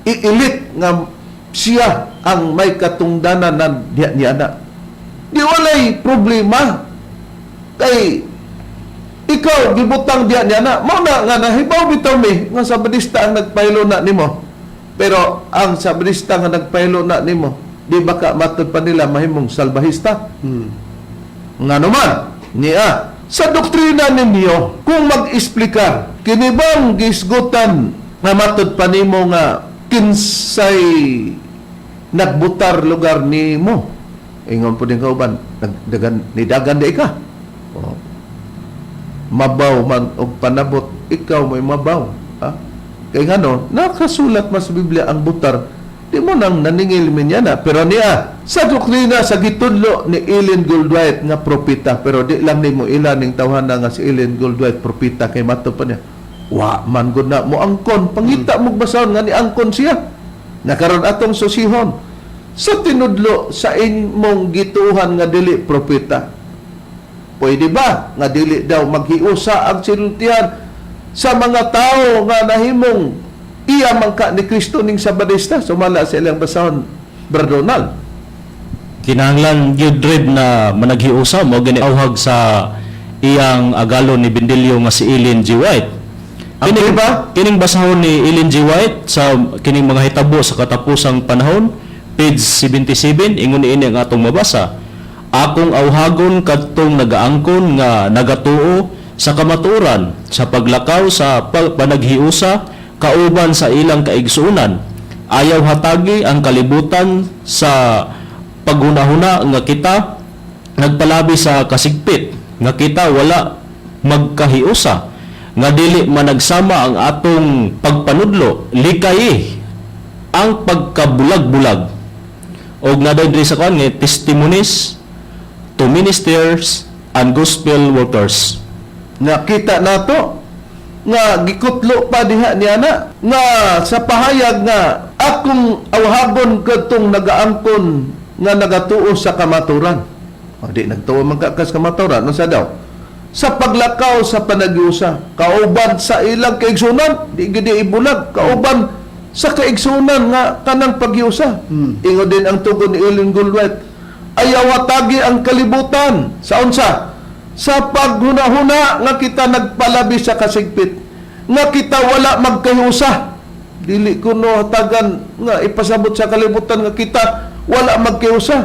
Iilit nga siya ang may katungdanan na diha niya na. Di walay problema kay ikaw gibutang diha niya na. Mao na nga nahibaw bitaw mi nga Sabadista ang nagpahilo na nimo, pero ang Sabadista nga nagpahilo na nimo, di ba ka matud pa nila mahimong salbahista? Nga naman niya sa doktrina ninyo kung mag-explicar kini bang gisgutan nga matud pa nimo nga kinsay nagbutar lugar nimo, ingon po din kauban nagdagan nidagan di ka. Oh. Mabaw man og panabot, ikaw may mabaw, ha? Kay ngano nakasulat mas Biblia ang butar, di Di mo nang naningil mi niya na. Pero niya, sa doktrina sa gitudlo ni Ellen Goldwhite nga propeta, pero di lang nimo ila ning tawhana nga si Ellen Goldwhite propeta kay mato pa niya. Wa man gud na mo angkon, pangita mo basahon nga ni angkon siya. Nakaron atong susihon sa tinudlo sa imong gituhan nga dili propeta. Pwede ba nga dili daw maghiusa ang sinultihan sa mga tao nga nahimong iya man ka ni Kristo ning Sabadista, sumala sa ilang basahon, Brother Donald? Kinahanglan gyud red na managhiusa mo gani auhag sa iyang agalon ni Bendilio nga si Ellen G. White. Ang Kining, iba? kining basahon ni Ellen G. White sa kining mga hitabo sa katapusang panahon, page 77, ingon niini ang atong mabasa. Akong auhagon kadtong nagaangkon nga nagatuo sa kamatuoran sa paglakaw sa panaghiusa kauban sa ilang kaigsuonan. Ayaw hatagi ang kalibutan sa paghunahuna nga kita nagpalabi sa kasigpit, nga kita wala magkahiusa, nga dili managsama ang atong pagpanudlo, likayi ang pagkabulag-bulag og nga diri sa kuan nga testimonies to ministers and gospel workers. Nakita nato nga gikutlo pa diha niya na nga sa pahayag nga akong awhagon kadtong nagaangkon nga nagatuo sa kamaturan. O, di nagtuo man ka kas kamaturan, unsa daw? Sa paglakaw sa panaghiusa kauban sa ilang kaigsunan, di gid ibulag, kauban sa kaigsunan nga kanang paghiusa. Ingon din ang tugon ni Ellen Goldwhite, ayaw hatagi ang kalibutan sa unsa? Sa paghunahuna nga kita nagpalabi sa kasigpit, nga kita wala magkahiusa. Dili kuno hatagan nga ipasabot sa kalibutan nga kita wala magkahiusa,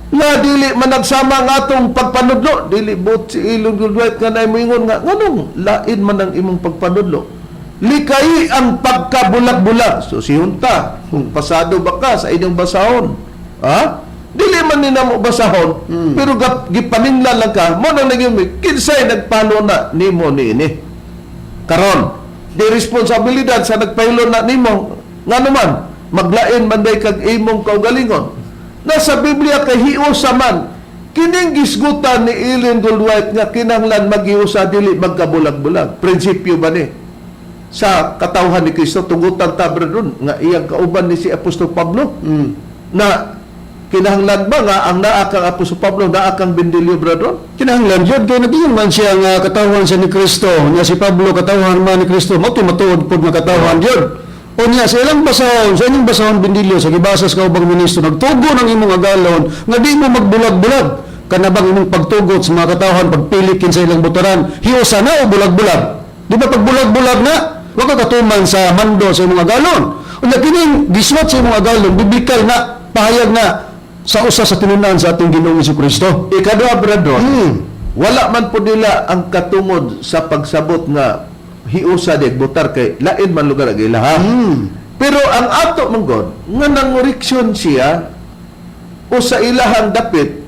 nga dili managsama ang atong pagpanudlo. Dili buot si Ellen Goldwhite nga naay moingon nga nganong lain man ang imong pagpanudlo. Likay ang pagkabulag-bulag. So sihunta kung pasado ba ka sa inyong basahon, ha? Dili man ni namo basahon, pero gipaninglan lang ka mo nang naging kinsay nagpalo na nimo niini karon. Di responsibilidad sa nagpahilo na nimo, ngano man maglain man day kag imong kaugalingon. Nasa Biblia kay hiusa man kining gisgutan ni Ellen Goldwhite nga kinahanglan maghiusa, dili magkabulag-bulag. Prinsipyo ba ni sa katawhan ni Kristo? Tugutan ta dun nga iyang kauban ni si Apostol Pablo na kinahanglan ba nga ang naa kang Apostol Pablo, naa kang Bendilio, brother? Kinahanglan jud kay nagingon man siya nga katawhan siya ni Kristo, nya si Pablo katawhan man ni Kristo, mao matuod pud nga katawhan jud. Unya sa ilang basahon, sa inyong basahon, Bendilio, sa gibasa sa kaubang ministro, nagtugo ng imong agalon nga di mo magbulag-bulag. Kanabang imong pagtugot sa mga katawhan pagpili kinsa ilang botoran, hiusa na o bulag-bulag? Di ba pagbulag-bulag na, wa ka katuman sa mando sa imong agalon. Unya kining giswat sa imong agalon, biblikal na pahayag na sa usa sa tinunan sa atong Ginoong Kristo. Ikaduha, brother, wala man po nila ang katungod sa pagsabot nga hiusa di botar kay lain man lugar ang ilaha. Pero ang ato man god nga nangoreksyon siya o sa ilahang dapit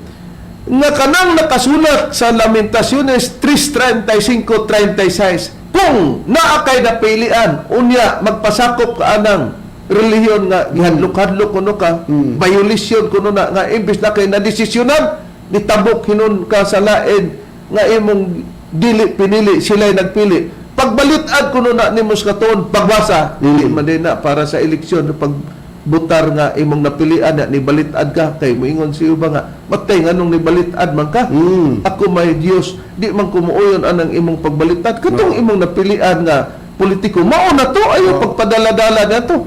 nga kanang nakasulat sa Lamentaciones 3:35-36, kung naa kay napilian unya magpasakop ka anang relihiyon nga gihadlok-hadlok kuno ka, violation kuno na nga imbes na kay nadesisyonan, nitabok hinon ka sa lain nga imong dili pinili, sila'y nagpili. Pagbalit-ad kuno na nimo sa katuon pagbasa, dili man din na para sa eleksyon pag butar nga imong napilian na nibalit-ad ka, kay moingon siyo ba nga matay nganong nibalit-ad man ka? Ako may Dios, di man kumuuyon anang imong pagbalitan katong imong napilian nga politiko. Mao na to, ayo pagpadala-dala na to.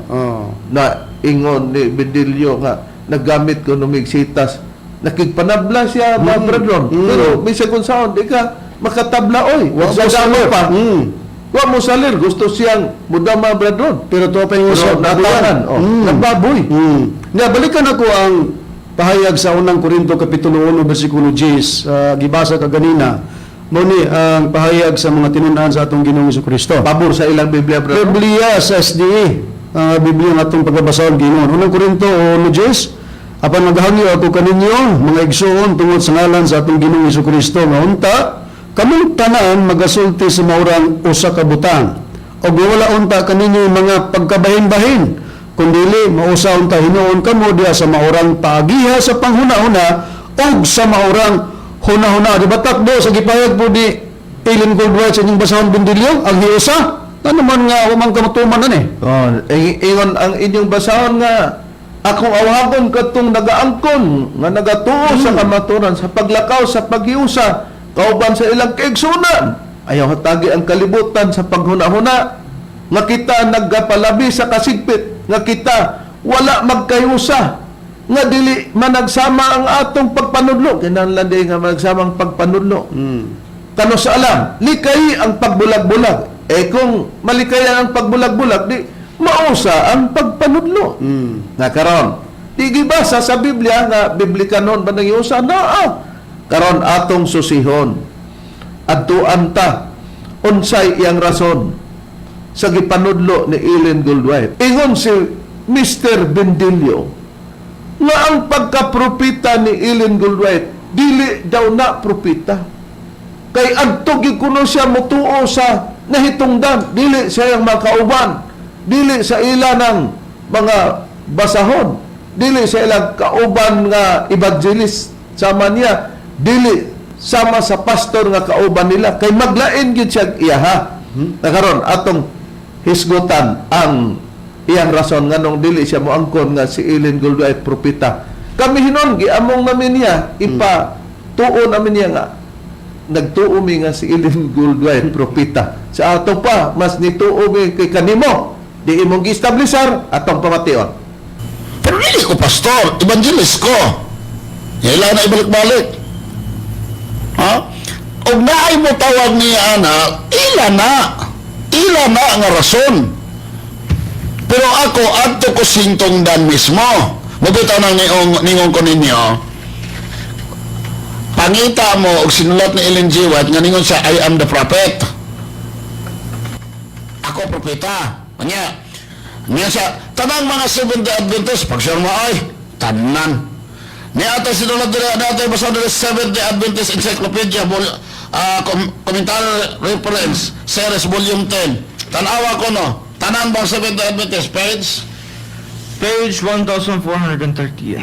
Na ingon ni Bedilio nga naggamit ko numigsitas, nakigpanabla siya mga brethren, pero bisag kung saon di ka makatabla oy. Wa mo Sa salir. pa. Wa mo salir, gusto siyang mudama, brethren. Pero to pa yung Pero usap natahan, oh, nagbaboy. Nga balikan ako ang pahayag sa unang Korinto kapitulo 1 bersikulo 10, gibasa ka ganina. Mo ni ang pahayag sa mga tinun-an sa atong Ginoong Kristo. Pabor sa ilang Biblia, brethren. Biblia sa SDE, ang Biblia nga atong pagbabasahon Ginoo. Unang Korinto 1:10, apan maghangyo ako kaninyo mga igsuon tungod sa ngalan sa atong Ginoong Kristo nga unta kamong tanan magasulti sa maurang usa ka butang ug wala unta kaninyo mga pagkabahin-bahin. Kung dili, mausa unta hinuon kamo diha sa maurang paagiha sa panghuna-huna ug sa maurang huna-huna. Di ba takdo sa gipahayag po ni Ellen Goldwhite sa inyong basahon, Bindilyo, ang hiusa? Ano man nga, wa man kamatuman na ni. Oh, ingon ang inyong basahon nga akong awhagon katong nagaangkon nga nagatuo sa kamaturan sa paglakaw sa paghiusa kauban sa ilang kaigsunan. Ayaw hatagi ang kalibutan sa paghuna-huna nga kita nagapalabi sa kasigpit, nga kita wala magkahiusa, nga dili managsama ang atong pagpanudlo. Kinahanglan di nga managsama ang pagpanudlo. Kano sa alam, likay ang pagbulag-bulag. Eh kung malikayan ang pagbulag-bulag, di mausa ang pagpanudlo. Na karon, di gibasa sa Biblia nga biblika noon ba nang na ah. Karon atong susihon. Adtuan ta unsay iyang rason sa gipanudlo ni Ellen Goldwhite. Ingon si Mr. Bendilio nga ang pagkapropita ni Ellen Goldwhite dili daw na propita kay adto gyud kuno siya motuo sa nahitungdan, dili sa iyang makauban, dili sa ila ng mga basahon, dili sa ilang kauban nga evangelist sama niya, dili sama sa pastor nga kauban nila, kay maglain gyud siya iyaha. Na karon atong hisgutan ang iyang rason nganong dili siya moangkon nga si Ellen Goldwhite propeta. Kami hinon giamong namin niya, ipa tuo namin niya nga nagtuo mi nga si Ellen Goldwhite propeta. Sa ato pa mas nituo mi kay kanimo di imong gi-establisar. Atong pamation. Pero dili ko pastor, evangelist ko. Kailangan na ibalik-balik. Ha? Og naay mo tawag niya ana, ila na. Ila na nga rason. Pero ako, adto ko sintungdan mismo. Mabitaw nang ningon ko ninyo, pangita mo og sinulat ni Ellen G. White nga ningon siya, "I am the prophet. Ako propeta." Anya, niya siya, tanang mga Seventh-day Adventist, pag mo ay, tanan. Niya ata sinulat nila, natin basta nila Seventh-day Adventist Encyclopedia, Commentary Reference, Series Volume 10. Tanawa ko no, tanan bang Seventh-day Adventist, page? Page 1430.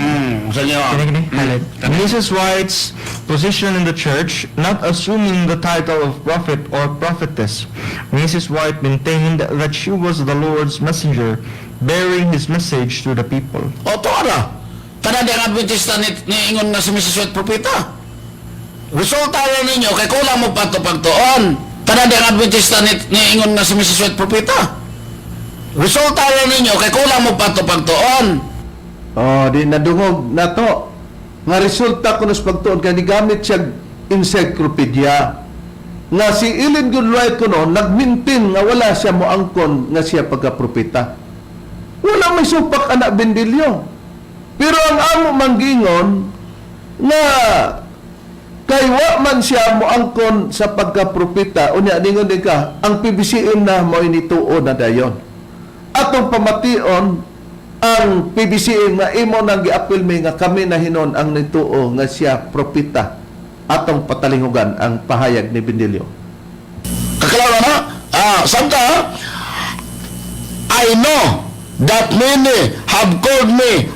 Sa inyo. Kini, kini, highlight. Mrs. White's position in the church, not assuming the title of prophet or prophetess, Mrs. White maintained that she was the Lord's messenger, bearing his message to the people. O, to ara. Tanan ang Adventista ni, niingon na si Mrs. White propeta. Resulta lang ninyo, kay kulang mo pa ito pagtuon. Tanan ang Adventista ni, niingon na si Mrs. White propeta. Resulta lang ninyo, kay kulang mo pa ito pagtuon. Oh, di nadungog nato nga resulta kuno sa pagtuon kay nigamit siya encyclopedia nga si Ellen Goodwright kuno nagmintin nga wala siya moangkon nga siya pagkapropeta. Wala may supak anak, Bendilyo. Pero ang amo manggingon nga kay wa man siya moangkon sa pagkapropeta, unya ningon din ka ang PBCM na mao nituo na dayon. Atong pamation ang PBCM nga imo nang giapil mi nga kami na hinon ang nituo nga siya propeta. Atong patalingugan ang pahayag ni Bendilio. Kaklaro na? Ah, samta, I know that many have called me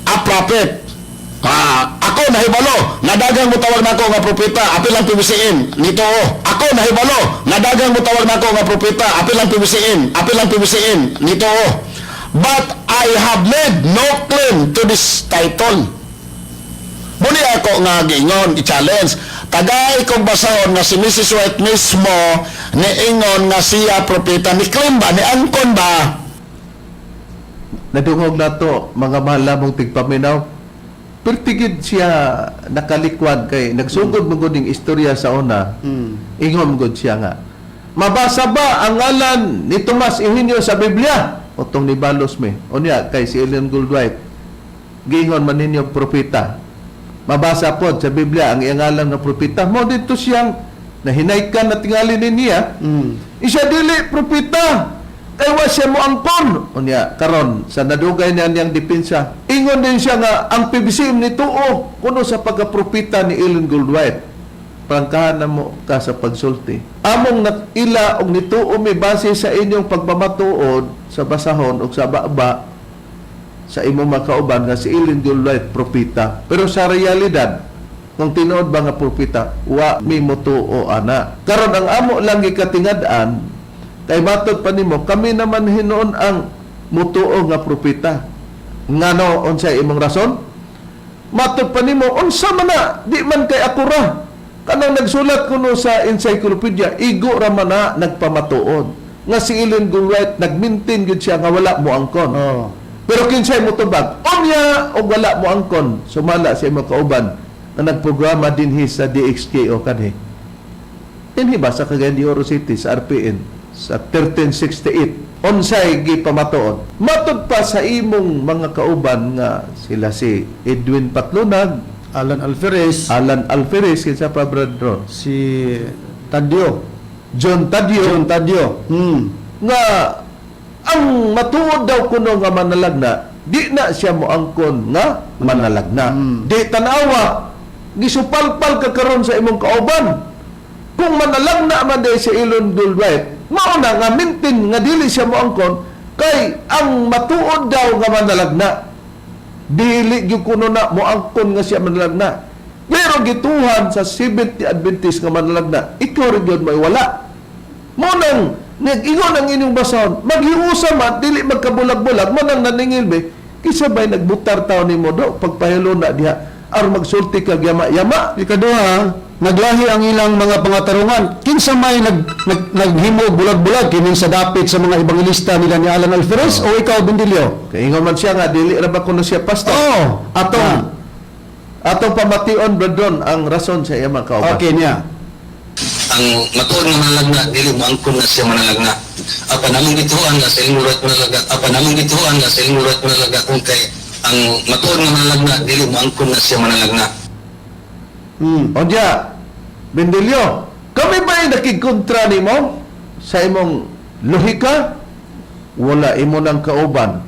a prophet. Ah, ako nahibalo, nadagang mo tawag nako nga propeta, apil ang PBCM, nito oh. Ako nahibalo, nadagang mo tawag nako nga propeta, apil ang PBCM, apil ang PBCM, nito oh. But I have made no claim to this title. Muni ako nga giingon, i-challenge. Tagay kong basahon nga si Mrs. White mismo niingon nga siya propeta, ni claim ba, ni angkon ba? Nadungog nato, mga mahal lamong tigpaminaw. Pertigid siya nakalikwad kay nagsugod mo gud ning istorya sa una. Ingon gud siya nga, "Mabasa ba ang ngalan ni Tomas Eugenio sa Biblia?" Otong nibalos mi. Unya kay si Ellen Goldwhite giingon man ninyo propeta. Mabasa pod sa Biblia ang iyang ngalan nga propeta? Mo dito siyang nahinaykan na tingali ni niya. Isa dili propeta. Kay wa siya mo angkon. Unya karon sa nadugay niya niyang depensa. Ingon din siya nga ang PBCM ni tuo kuno sa pagkapropeta ni Ellen Goldwhite. Prangkahan na mo ka sa pagsulti. Among ila og nituo mi base sa inyong pagmamatuod sa basahon og sa baba. sa imong makauban nga si Ellen G. White propeta. Pero sa realidad, kung tinuod ba nga propeta, wa mi motuo ana. Karon ang amo lang gikatingad-an kay matod pa nimo kami naman hinuon ang mutuo nga propeta. Ngano, unsay imong rason? Matod pa nimo, unsa man na, di man kay ako ra. Kanang nagsulat kuno sa encyclopedia, igo ra man na nagpamatuod nga si Ellen G. White nagmintin gyud siya nga wala mo angkon. Pero kinsay mo tubag, unya og wala mo angkon, sumala sa imong kauban na nagprograma dinhi sa DXKO kanhi. Dinhi ba sa Cagayan de Oro City sa RPN sa 1368, unsay gipamatuod? Matud pa sa imong mga kauban nga sila si Edwin Patlunag, Alan Alferez, Alan Alferez, kinsa pa, Brad Ron? Si Tadio, John Tadio, John Tadio. Nga ang matuod daw kuno nga manalagna, di na siya moangkon nga manalagna. Di tanawa, gisupalpal ka karon sa imong kauban. Kung manalagna man diay si Ellen G. White, mao na nga mintin nga dili siya moangkon kay ang matuod daw nga manalagna dili gyud kuno na moangkon nga siya manalagna. Pero gituhan sa Seventh Adventist nga manalagna, ikaw rin gyud may wala mo nang nag-ingon ang inyong basahon, maghiusa man, dili magkabulag-bulag, mo nang naningil be, kisa ba'y nagbutar tao nimo do, pagpahilo na diha, aron magsulti kag yama-yama. Ikaduha, naglahi ang ilang mga pangatarungan. Kinsa may nag, nag, naghimo bulag-bulag kining sa dapit sa mga ebanghelista nila ni Alan Alferez o ikaw, Bendilio? Kay ingon man siya nga, dili ra ba kuno siya pastor? Oo. Atong pamation, Brad Ron, ang rason sa iyang mga kauban. Okay niya. Ang matuod nga manalagna, dili mo angkon na siya manalagna. Apan among gituohan nga sa Ellen White manalagna, apan among gituohan nga sa Ellen White manalagna kung kay ang matuod nga manalagna, dili mo angkon na siya manalagna. Onya, Bendilio, kami ba ay nakigkontra nimo sa imong lohika? Wala imo ng kauban.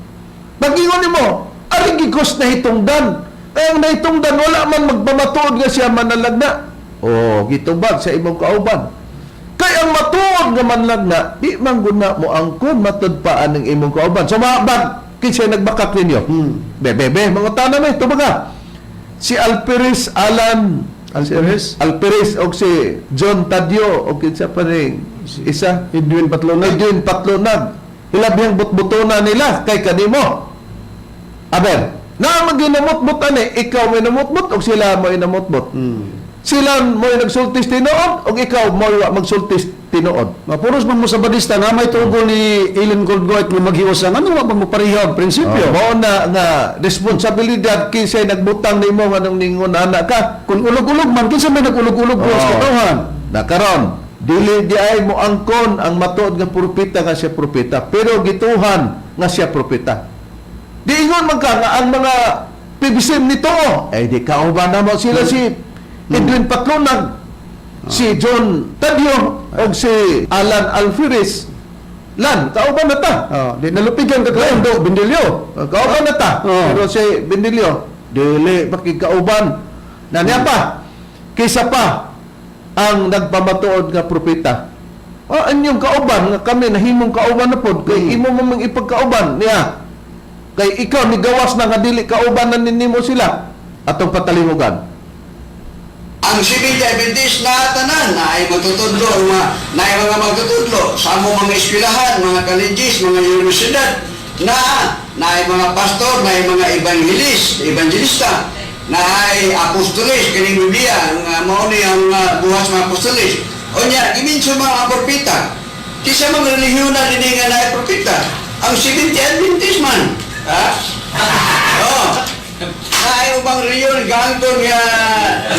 Pag-ingon nimo, ari gikos na hitungdan. Kaya ang nahitungdan, wala man magpamatuod nga siya manalagna. O, gitubag sa imong kauban. Kay ang matuod nga manlagna, di man guna mo angkon matud pa ang imong kauban. So, maabag, kinsay nagbakak ninyo? Be, be, be, mga tanam eh, tubaga. Si Alperis Alan Alferez? Alperis o si John Tadio o kinsa pa rin isa? Edwin Patlunag. Edwin Patlunag. Ilabihang butbutona nila kay kanimo. Aber, na ang ginamutmut ani, ikaw may namutmut o sila mo namutmut? Sila mo nagsultis tinuod o ikaw mo wa magsultis tinuod? Mapuros man mo sa badista nga may tugo ni Ellen Goldwhite nga maghiusa, ngano wa man mo pareha og prinsipyo? Oh, mao na nga responsibilidad kinsay nagbutang nimo nganong ningon ana ka. Kung ulog-ulog man, kinsa may nag-ulog-ulog oh sa katawhan? Na karon, dili di ay mo angkon ang matuod nga propeta nga siya propeta, pero gituhan nga siya propeta. Di ingon man ka nga ang mga PBCM nito, eh di kauban na mo sila si Edwin Patlunag, si John Tadio, og si Alan Alferez. Lan, kauban na ta. Oh, di nalupigan ka karon do, Bendilio. Kauban na ta. Oo. Pero si Bendilio, dili makikauban. Na niya pa, kaysa pa ang nagpamatuod nga propeta. O, anyong kauban nga kami nahimong kauban na pod kay imo mo mang ipagkauban niya. Kay ikaw ni gawas na nga dili kauban na ninimo sila atong patalimugan. Ang Seventh Adventist na tanan na ay magtutudlo, mga, na ay mga magtutudlo sa among mga eskwelahan, mga colleges, mga universidad, na na ay mga pastor, na ay mga evangelista, na ay apostoles, kining Biblia, nga mao ni ang buhat sa mga apostoles. Unya, giminso mga propeta. Kisa mga relihiyon na dinhi nga naay propeta. Ang Seventh Adventist man. Ha? Oh. Naay ubang relihiyon gangton nga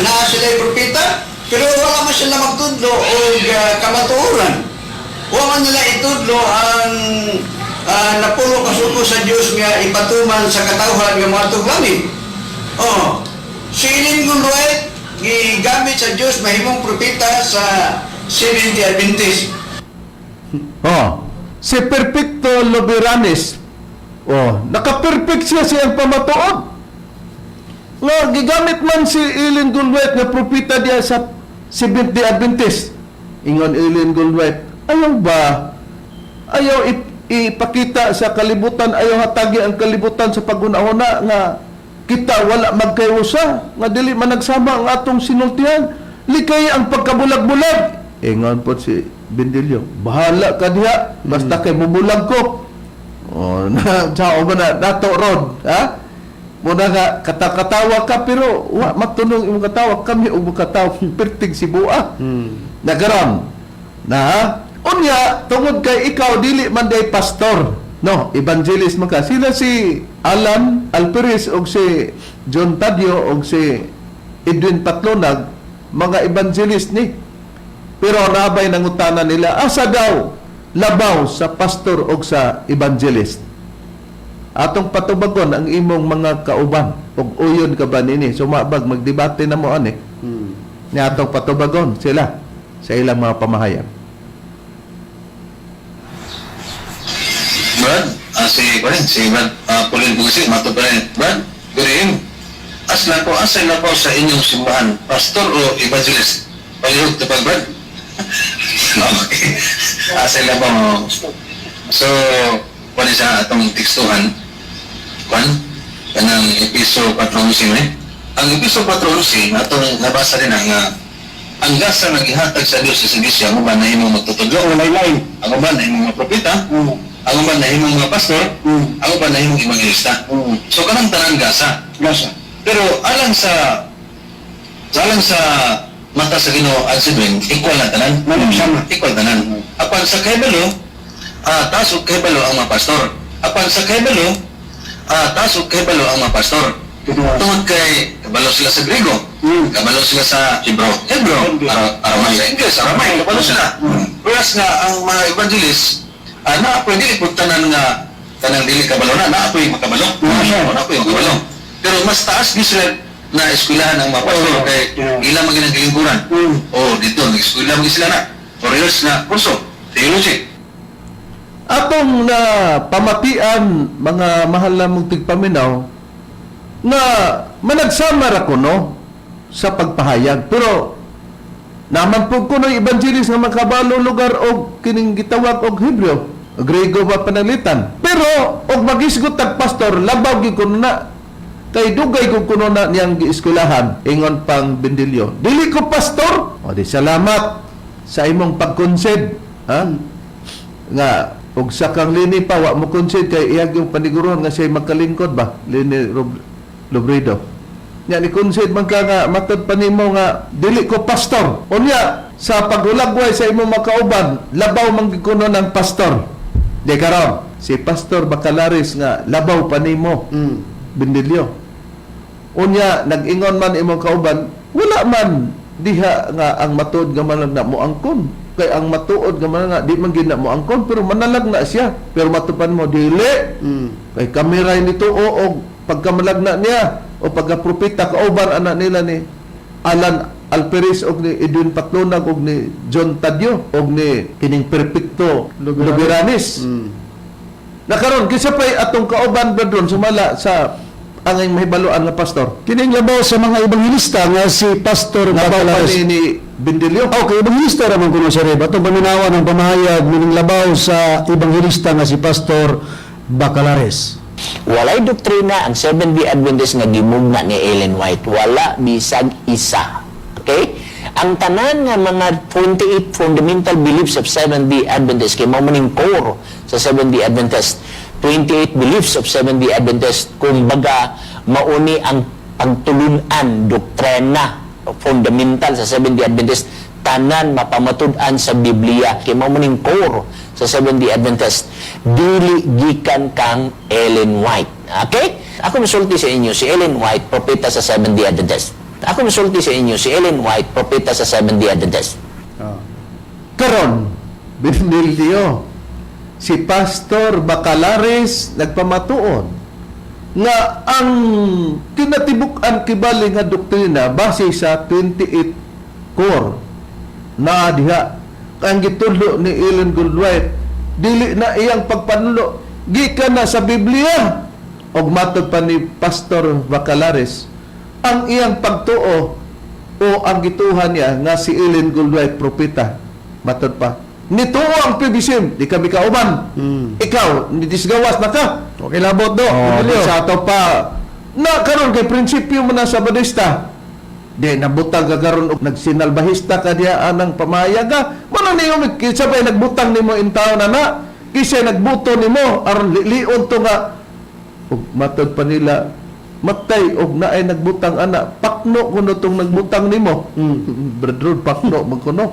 naa sila propeta, pero wala man sila magtudlo og kamatuoran. Wa man nila itudlo ang napulo ka suko sa Dios nga ipatuman sa katawhan nga moadtong langit. Oh, si Ellen G. White gigamit sa Dios mahimong propeta sa Seventh Adventist. Oh, si Perfecto Loberanes. Oh, naka-perfect siya siyang pamatuod. Nga, gigamit man si Ellen G. White nga propeta diya sa Seventh Day Adventist. Ingon Ellen G. White, ayaw ba? Ayaw ip ipakita sa kalibutan, ayaw hatagi ang kalibutan sa paghuna-huna nga kita wala magkayusa, nga dili man nagsama ang atong sinultihan. Likay ang pagkabulag-bulag. Ingon po si Bendilio, bahala ka diha, basta kay mubulag ko. Oh, na, sao ba na, nato ron, ha? Muna nga, katakatawa ka, pero wa matunong imong katawa, kami og katawa, pertig sibua. Nagaron. Na, ha? Unya, tungod kay ikaw, dili man day pastor. No, evangelist man ka. Sila si Alan Alperis og si John Tadio og si Edwin Patlonag, mga evangelist ni. Pero nabay nangutana nila, asa daw labaw sa pastor og sa evangelist? Atong patubagon ang imong mga kauban og uyon ka ba nini, sumabag magdebate na mo ani. Ni atong patubagon sila sa ilang mga pamahayag. Brad, si Brad, si Brad, Pauline Bugisin, mato pa rin. Brad, Graham, asla ko, asa na po sa inyong simbahan, pastor o evangelist? Palihog na ba, Brad? Okay. Asa na ba mo? So, kuwan sa atong tekstuhan, kuwan, kanang Episo 4:11 eh. Ang Episo 4:11, atong nabasa din ang gasa nga gihatag sa Dios sa Iglesia, ang uban nahimong magtutudlo, ang uban nahimong mga propeta, ang uban nahimong mga pastor, ang uban nahimong evangelista. So kanang tanan gasa. Gasa. Pero alang sa mata sa Ginoo at si Dwayne, equal na tanan. Sama. Equal tanan. Apan sa kahibalo, taas og kahibalo ang mga pastor. Apan sa kahibalo, taas og kahibalo ang mga pastor. Tungod kay kabalo sila sa Griego, kabalo sila sa Hebro, Hebro, Aramay, sa Ingles, Aramay, kabalo sila. Whereas nga ang mga evangelist, naa po'y dili po tanan nga tanang dili kabalo na, naa po'y makabalo. O, naa po'y makabalo. Pero mas taas gyud sila na eskwelahan ang mga pastor kay ila man gyud ang gilingkuran. Oh, dito nag-eskwela man gyud sila na. 4 years na kurso, theology. Atong na pamatian, mga mahal namong tigpaminaw, nga managsama ra kuno sa pagpahayag, pero naman po kuno evangelist nga makabalo lugar og kining gitawag og Hebreo, Grego ba pananglitan, pero og magisgot tag pastor, labaw gyud kuno na kay dugay kung kuno na niyang gieskwelahan. Ingon pang Bendilio, "Dili ko pastor." O di salamat sa imong pag-concede, ha, nga og sa kang Leni pa wa mo concede kay iyag yung paniguron nga siya magkalingkod ba, Leni Robredo nya, ni concede man ka nga matod pa nimo nga dili ko pastor. Unya sa paghulagway sa imong makauban, labaw man gyud kuno ng pastor. Di karon si Pastor Bacalares nga labaw pa nimo, Bendilio. Unya nag-ingon man imong kauban, wala man diha nga ang matuod nga manalagna mo angkon, kay ang matuod nga manalagna di man gina mo angkon, pero manalagna siya. Pero matupan mo dili kay kamera nito o og pagkamalagna niya o pagkapropeta, kauban ana nila ni Alan Alperis og ni Edwin Patlonag og ni John Tadio og ni kining Perfecto Luberanes. Nakaron kinsa pay atong kauban, brethren, sumala sa angay mahibaluan nga pastor? Kining labaw sa mga ebanghelista nga si Pastor Labaw pa Bacalares. ni Bendilio. Okay, ebanghelista raman kuno si Reb. Atong paminawan ang pamahayag mining labaw sa ebanghelista nga si Pastor Bacalares. Walay doktrina ang Seventh-day Adventist nga gimugna ni Ellen White. Wala bisag isa. Okay? Ang tanan nga mga 28 fundamental beliefs of Seventh-day Adventist, kay mao man ning core sa Seventh-day Adventist, 28 beliefs of Seventh-day Adventist, kumbaga mauni ang pagtulunan, doktrina, fundamental sa Seventh-day Adventist, tanan mapamatud-an sa Biblia, kay mao man ning core sa Seventh-day Adventist, dili gikan kang Ellen White. Okay? Ako musulti sa inyo, si Ellen White, propeta sa Seventh-day Adventist. Ako musulti sa inyo, si Ellen White, propeta sa Seventh-day Adventist. Karon, Benilio, si Pastor Bacalares nagpamatuod nga ang kinatibuk-an kibali nga doktrina base sa 28 core na diha ang gitudlo ni Ellen Goodwhite, dili na iyang pagpanulo, gikan na sa Biblia. Og matod pa ni Pastor Bacalares, ang iyang pagtuo o ang gituhan niya nga si Ellen Goodwhite propeta, matod pa. Nituo ang PBCM, di kami kauban. Ikaw, nidisgawas na ka. Okay, labot do. Oh, Emilio. sa ato pa. Na karon kay prinsipyo mo na sa Badista. Di nabutang ka karon og nagsinalbahista ka diya anang pamayag ka. Mano niyo kinsa bay nagbutang nimo in taon na na? Kinsa nagbuto nimo aron lilion to nga ug matod pa nila matay og naay nagbutang ana pakno kuno tong nagbutang nimo. Brother, pakno man kuno.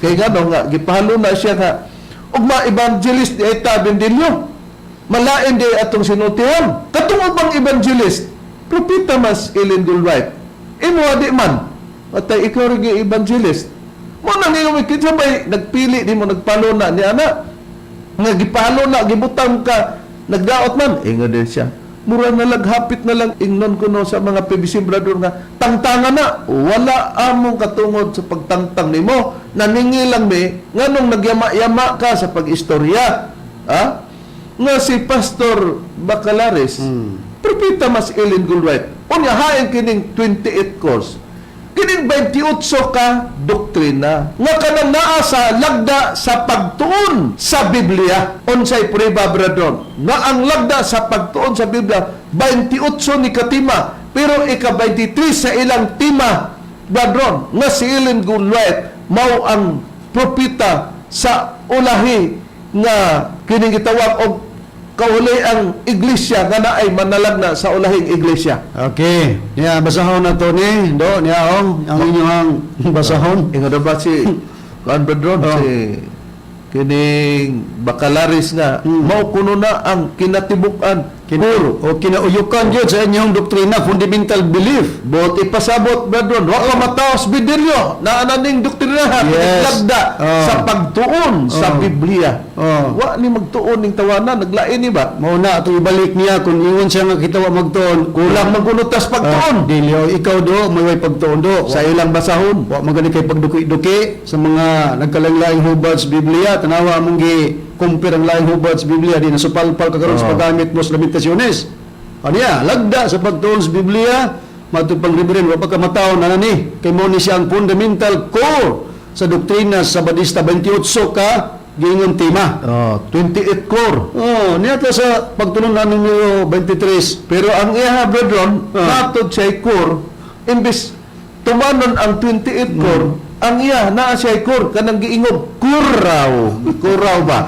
Kay ngano nga gipahalo na siya nga ug ma-evangelist di ay ta Bendilio. Malain di atong sinultihan. Katong ubang evangelist, propeta mas Ellen Goldwhite. Imo di man. Atay ikaw rin evangelist. Mo na niyo kinsa bay nagpili nimo nagpalo na ni ana. Nga gipalo na gibutang ka nagdaot man ingon din siya. Mura na lang hapit na lang ingnon kuno sa mga PBC brother nga tangtanga na wala among katungod sa pagtangtang nimo, naningi lang mi nganong nagyama-yama ka sa pag-istorya, ha, nga si Pastor Bacalares propeta mas Ellen Goldwhite. Unya hain kining 28 course, kining 28 ka doktrina nga kanang naa sa lagda sa pagtuon sa Biblia. Unsay prueba, brethren, nga ang lagda sa pagtuon sa Biblia 28 ni katima, pero ika-23 sa ilang tema, brethren, nga si Ellen Goldwhite mao ang propeta sa ulahi nga kining gitawag og kauli ang iglesia nga naay manalagna sa ulahing iglesia. Okay. Niya, basahon na to ni. Do, niya, oh. Ang inyong basahon. Ingon na ba si kuan, brethren, Oh. si kining Bacalaris nga mao kuno na ang kinatibuk-an Kina, o kinauyukan yun sa inyong doktrina, fundamental belief. Bot ipasabot, brethren, wa ka mataos Bidilyo na ananing doktrinahan, Yes. lagda Oh. sa pagtuon sa Oh. Biblia. Oh. Wa ni magtuon ning tawanan, naglain ni ba? Mao na, ito ibalik niya kung ingon siya nga kita wa magtuon. Kulang magunutas pagtuon Ah, dili, oh, ikaw do, may way pagtuon do. sa ilang basahon. Wa magani kay pagduki-duki sa mga nagkalaing-laing hubad sa Biblia. Tanawa mong gi compare ang laing hubad sa Biblia di nasupalpal ka karon sa Oh. paggamit mo sa Lamentaciones. Ano ya? Lagda sa pagtuon sa Biblia, matod pang reverend wa pa ka mataw na nani kay mo ni siya ang fundamental core sa doktrina sa Badista, 28 ka giingon tema. Oh, 28 core. Oh, niya to sa pagtulong numero 23. Pero ang iya, brethren, Ah. natod siya core, imbis tumanon ang 28 core, ang iya naa siya core kanang giingog kuraw. Kuraw ba?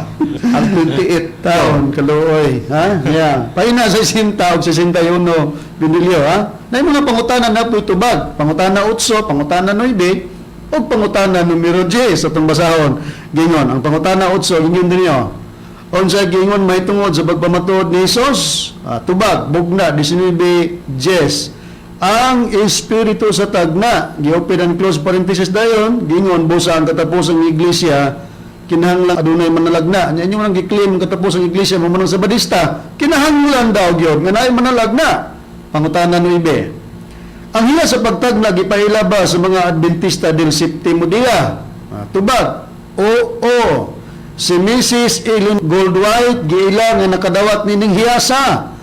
Ang 28 Taon kaluoy, ha? Yeah. Paina sa 60 og 61, Binilyo, ha? Na mga pangutana na po tubag. Pangutana 8, pangutana 9, ug pangutana numero 10 sa atong basahon. Gingon, ang pangutana 8, gingon dinyo. Unsa gingon mahitungod sa pagpamatuod ni Hesus? Ah, tubag, bugna 19 10. Ang espiritu sa tagna, gi-open and close parenthesis dayon, gingon busa ang katapusang iglesia kinahanglan adunay manalagna. Nya inyo nang gi-claim ang katapusang iglesia mo manang Sabadista, kinahanglan daw gyud nga naay manalagna. Pangutana 9. Ang hiya sa pagtagna gipaila ba sa mga Adventista del Septimo Dia? Ah, tubag. Oo. Si Mrs. Ellen Goldwhite giila nga nakadawat nining hiyasa.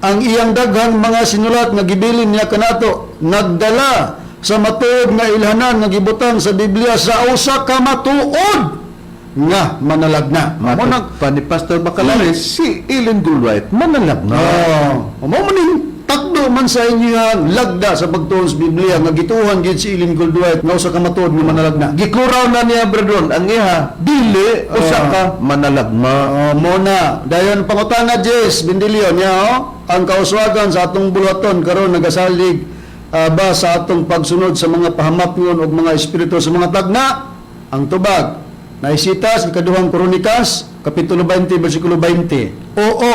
Ang iyang daghang mga sinulat nga gibilin niya kanato nagdala sa matuod nga ilhanan nga gibutang sa Biblia sa usa ka matuod nga manalagna. Mo Matod nag pa ni Pastor Bacalares, si Ellen Goldwhite manalagna. Oh, mo man ning takdo man sa inyo ang lagda sa pagtuon sa Biblia nga gituhan gid si Ellen Goldwhite nga usa ka matuod nga manalagna. Gikuraw na niya, brethren, ang iya dili usa Ah. ka manalagna. Oh, mo na. Dayon pangutana Jess Bendilio niya, oh, ang kauswagan sa atong buluhaton karon nagasalig ba sa atong pagsunod sa mga pahamapngon og mga espiritu sa mga tagna? Ang tubag naisita sa ikaduhang Kronikas kapitulo 20 bersikulo 20. Oo.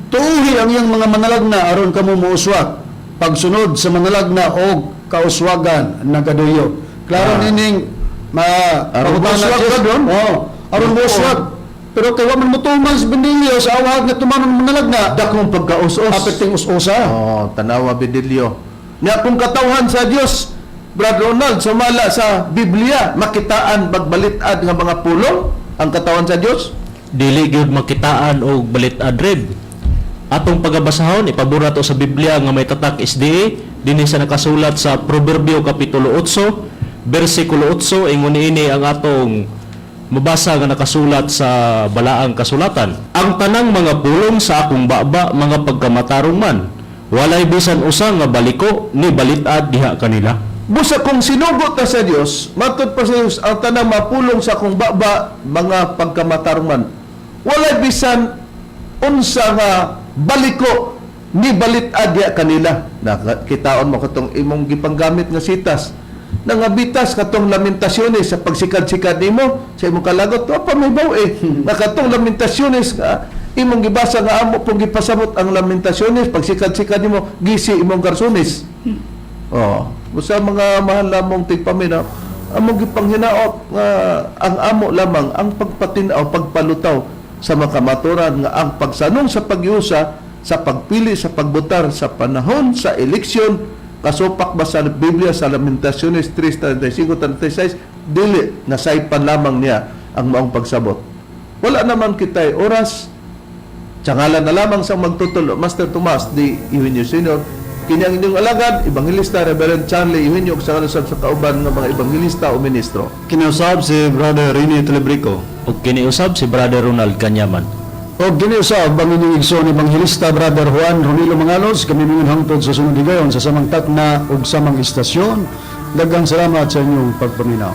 Tuuhi ang iyang mga manalagna aron kamo mouswag. Pagsunod sa manalagna og kauswagan nagaduyo. Klaro nining ma Aron pangutana, mouswag Jess. ka doon? Oo. Aron mouswag. Pero kay wa man motuman si Bendilio sa awag nga tumanon manalagna, Dakong pagkaus-us. apeting us-usa. Oh, tanawa Bidilyo. Nga kung katawhan sa Dios, Brad Ronald, sumala sa Biblia, makitaan bagbalit-ad nga mga pulong ang katawan sa Dios. Dili gyud makitaan og balit-ad reb. Atong pagabasahon ipabor nato sa Biblia nga may tatak SDA dinhi sa nakasulat sa Proverbio kapitulo 8 bersikulo 8, ingon niini ang atong mabasa nga nakasulat sa balaang kasulatan. Ang tanang mga pulong sa akong baba mga pagkamatarong man, walay bisan usa nga baliko ni balitad diha kanila. Busa kung sinugot ta sa Dios, matud pa sa Dios ang tanang mapulong sa akong baba mga pagkamatarungan. Walay bisan unsa nga baliko ni balit-ad diha kanila. Nakitaon mo katong imong gipanggamit nga sitas. Nangabitas katong Lamentaciones sa pagsikad-sikad nimo sa imong kalagot, wa pa may baw eh. Na katong Lamentaciones nga imong gibasa nga amo pong gipasabot ang Lamentaciones, pagsikad-sikad nimo gisi imong garsones. Oh, usa mga mahal lamong tigpaminaw, among gipanghinaot nga ang amo lamang ang pagpatin-aw, pagpalutaw sa makamaturan nga ang pagsanong sa pagyusa sa pagpili sa pagbotar sa panahon sa eleksyon kasupak ba sa Biblia sa Lamentaciones 3:35-36, dili nasaypan lamang niya ang maong pagsabot. Wala naman kita'y oras. Tsangalan na lamang sa magtutulo, Master Tomas D. Eugenio Sr., kini ang inyong alagad, Evangelista Reverend Charlie Eugenio, ug sa kanusab sa kauban ng mga evangelista o ministro. Kinausab si Brother Rene Telebrico. Ug kiniusab si Brother Ronald Kanyaman. Og giniusab ang inyong igsoon Ebanghelista Brother Juan Ronilo Mangalos, kami mingon hangtod sa sunod higayon sa samang takna ug samang istasyon. Daghang salamat sa inyong pagpaminaw.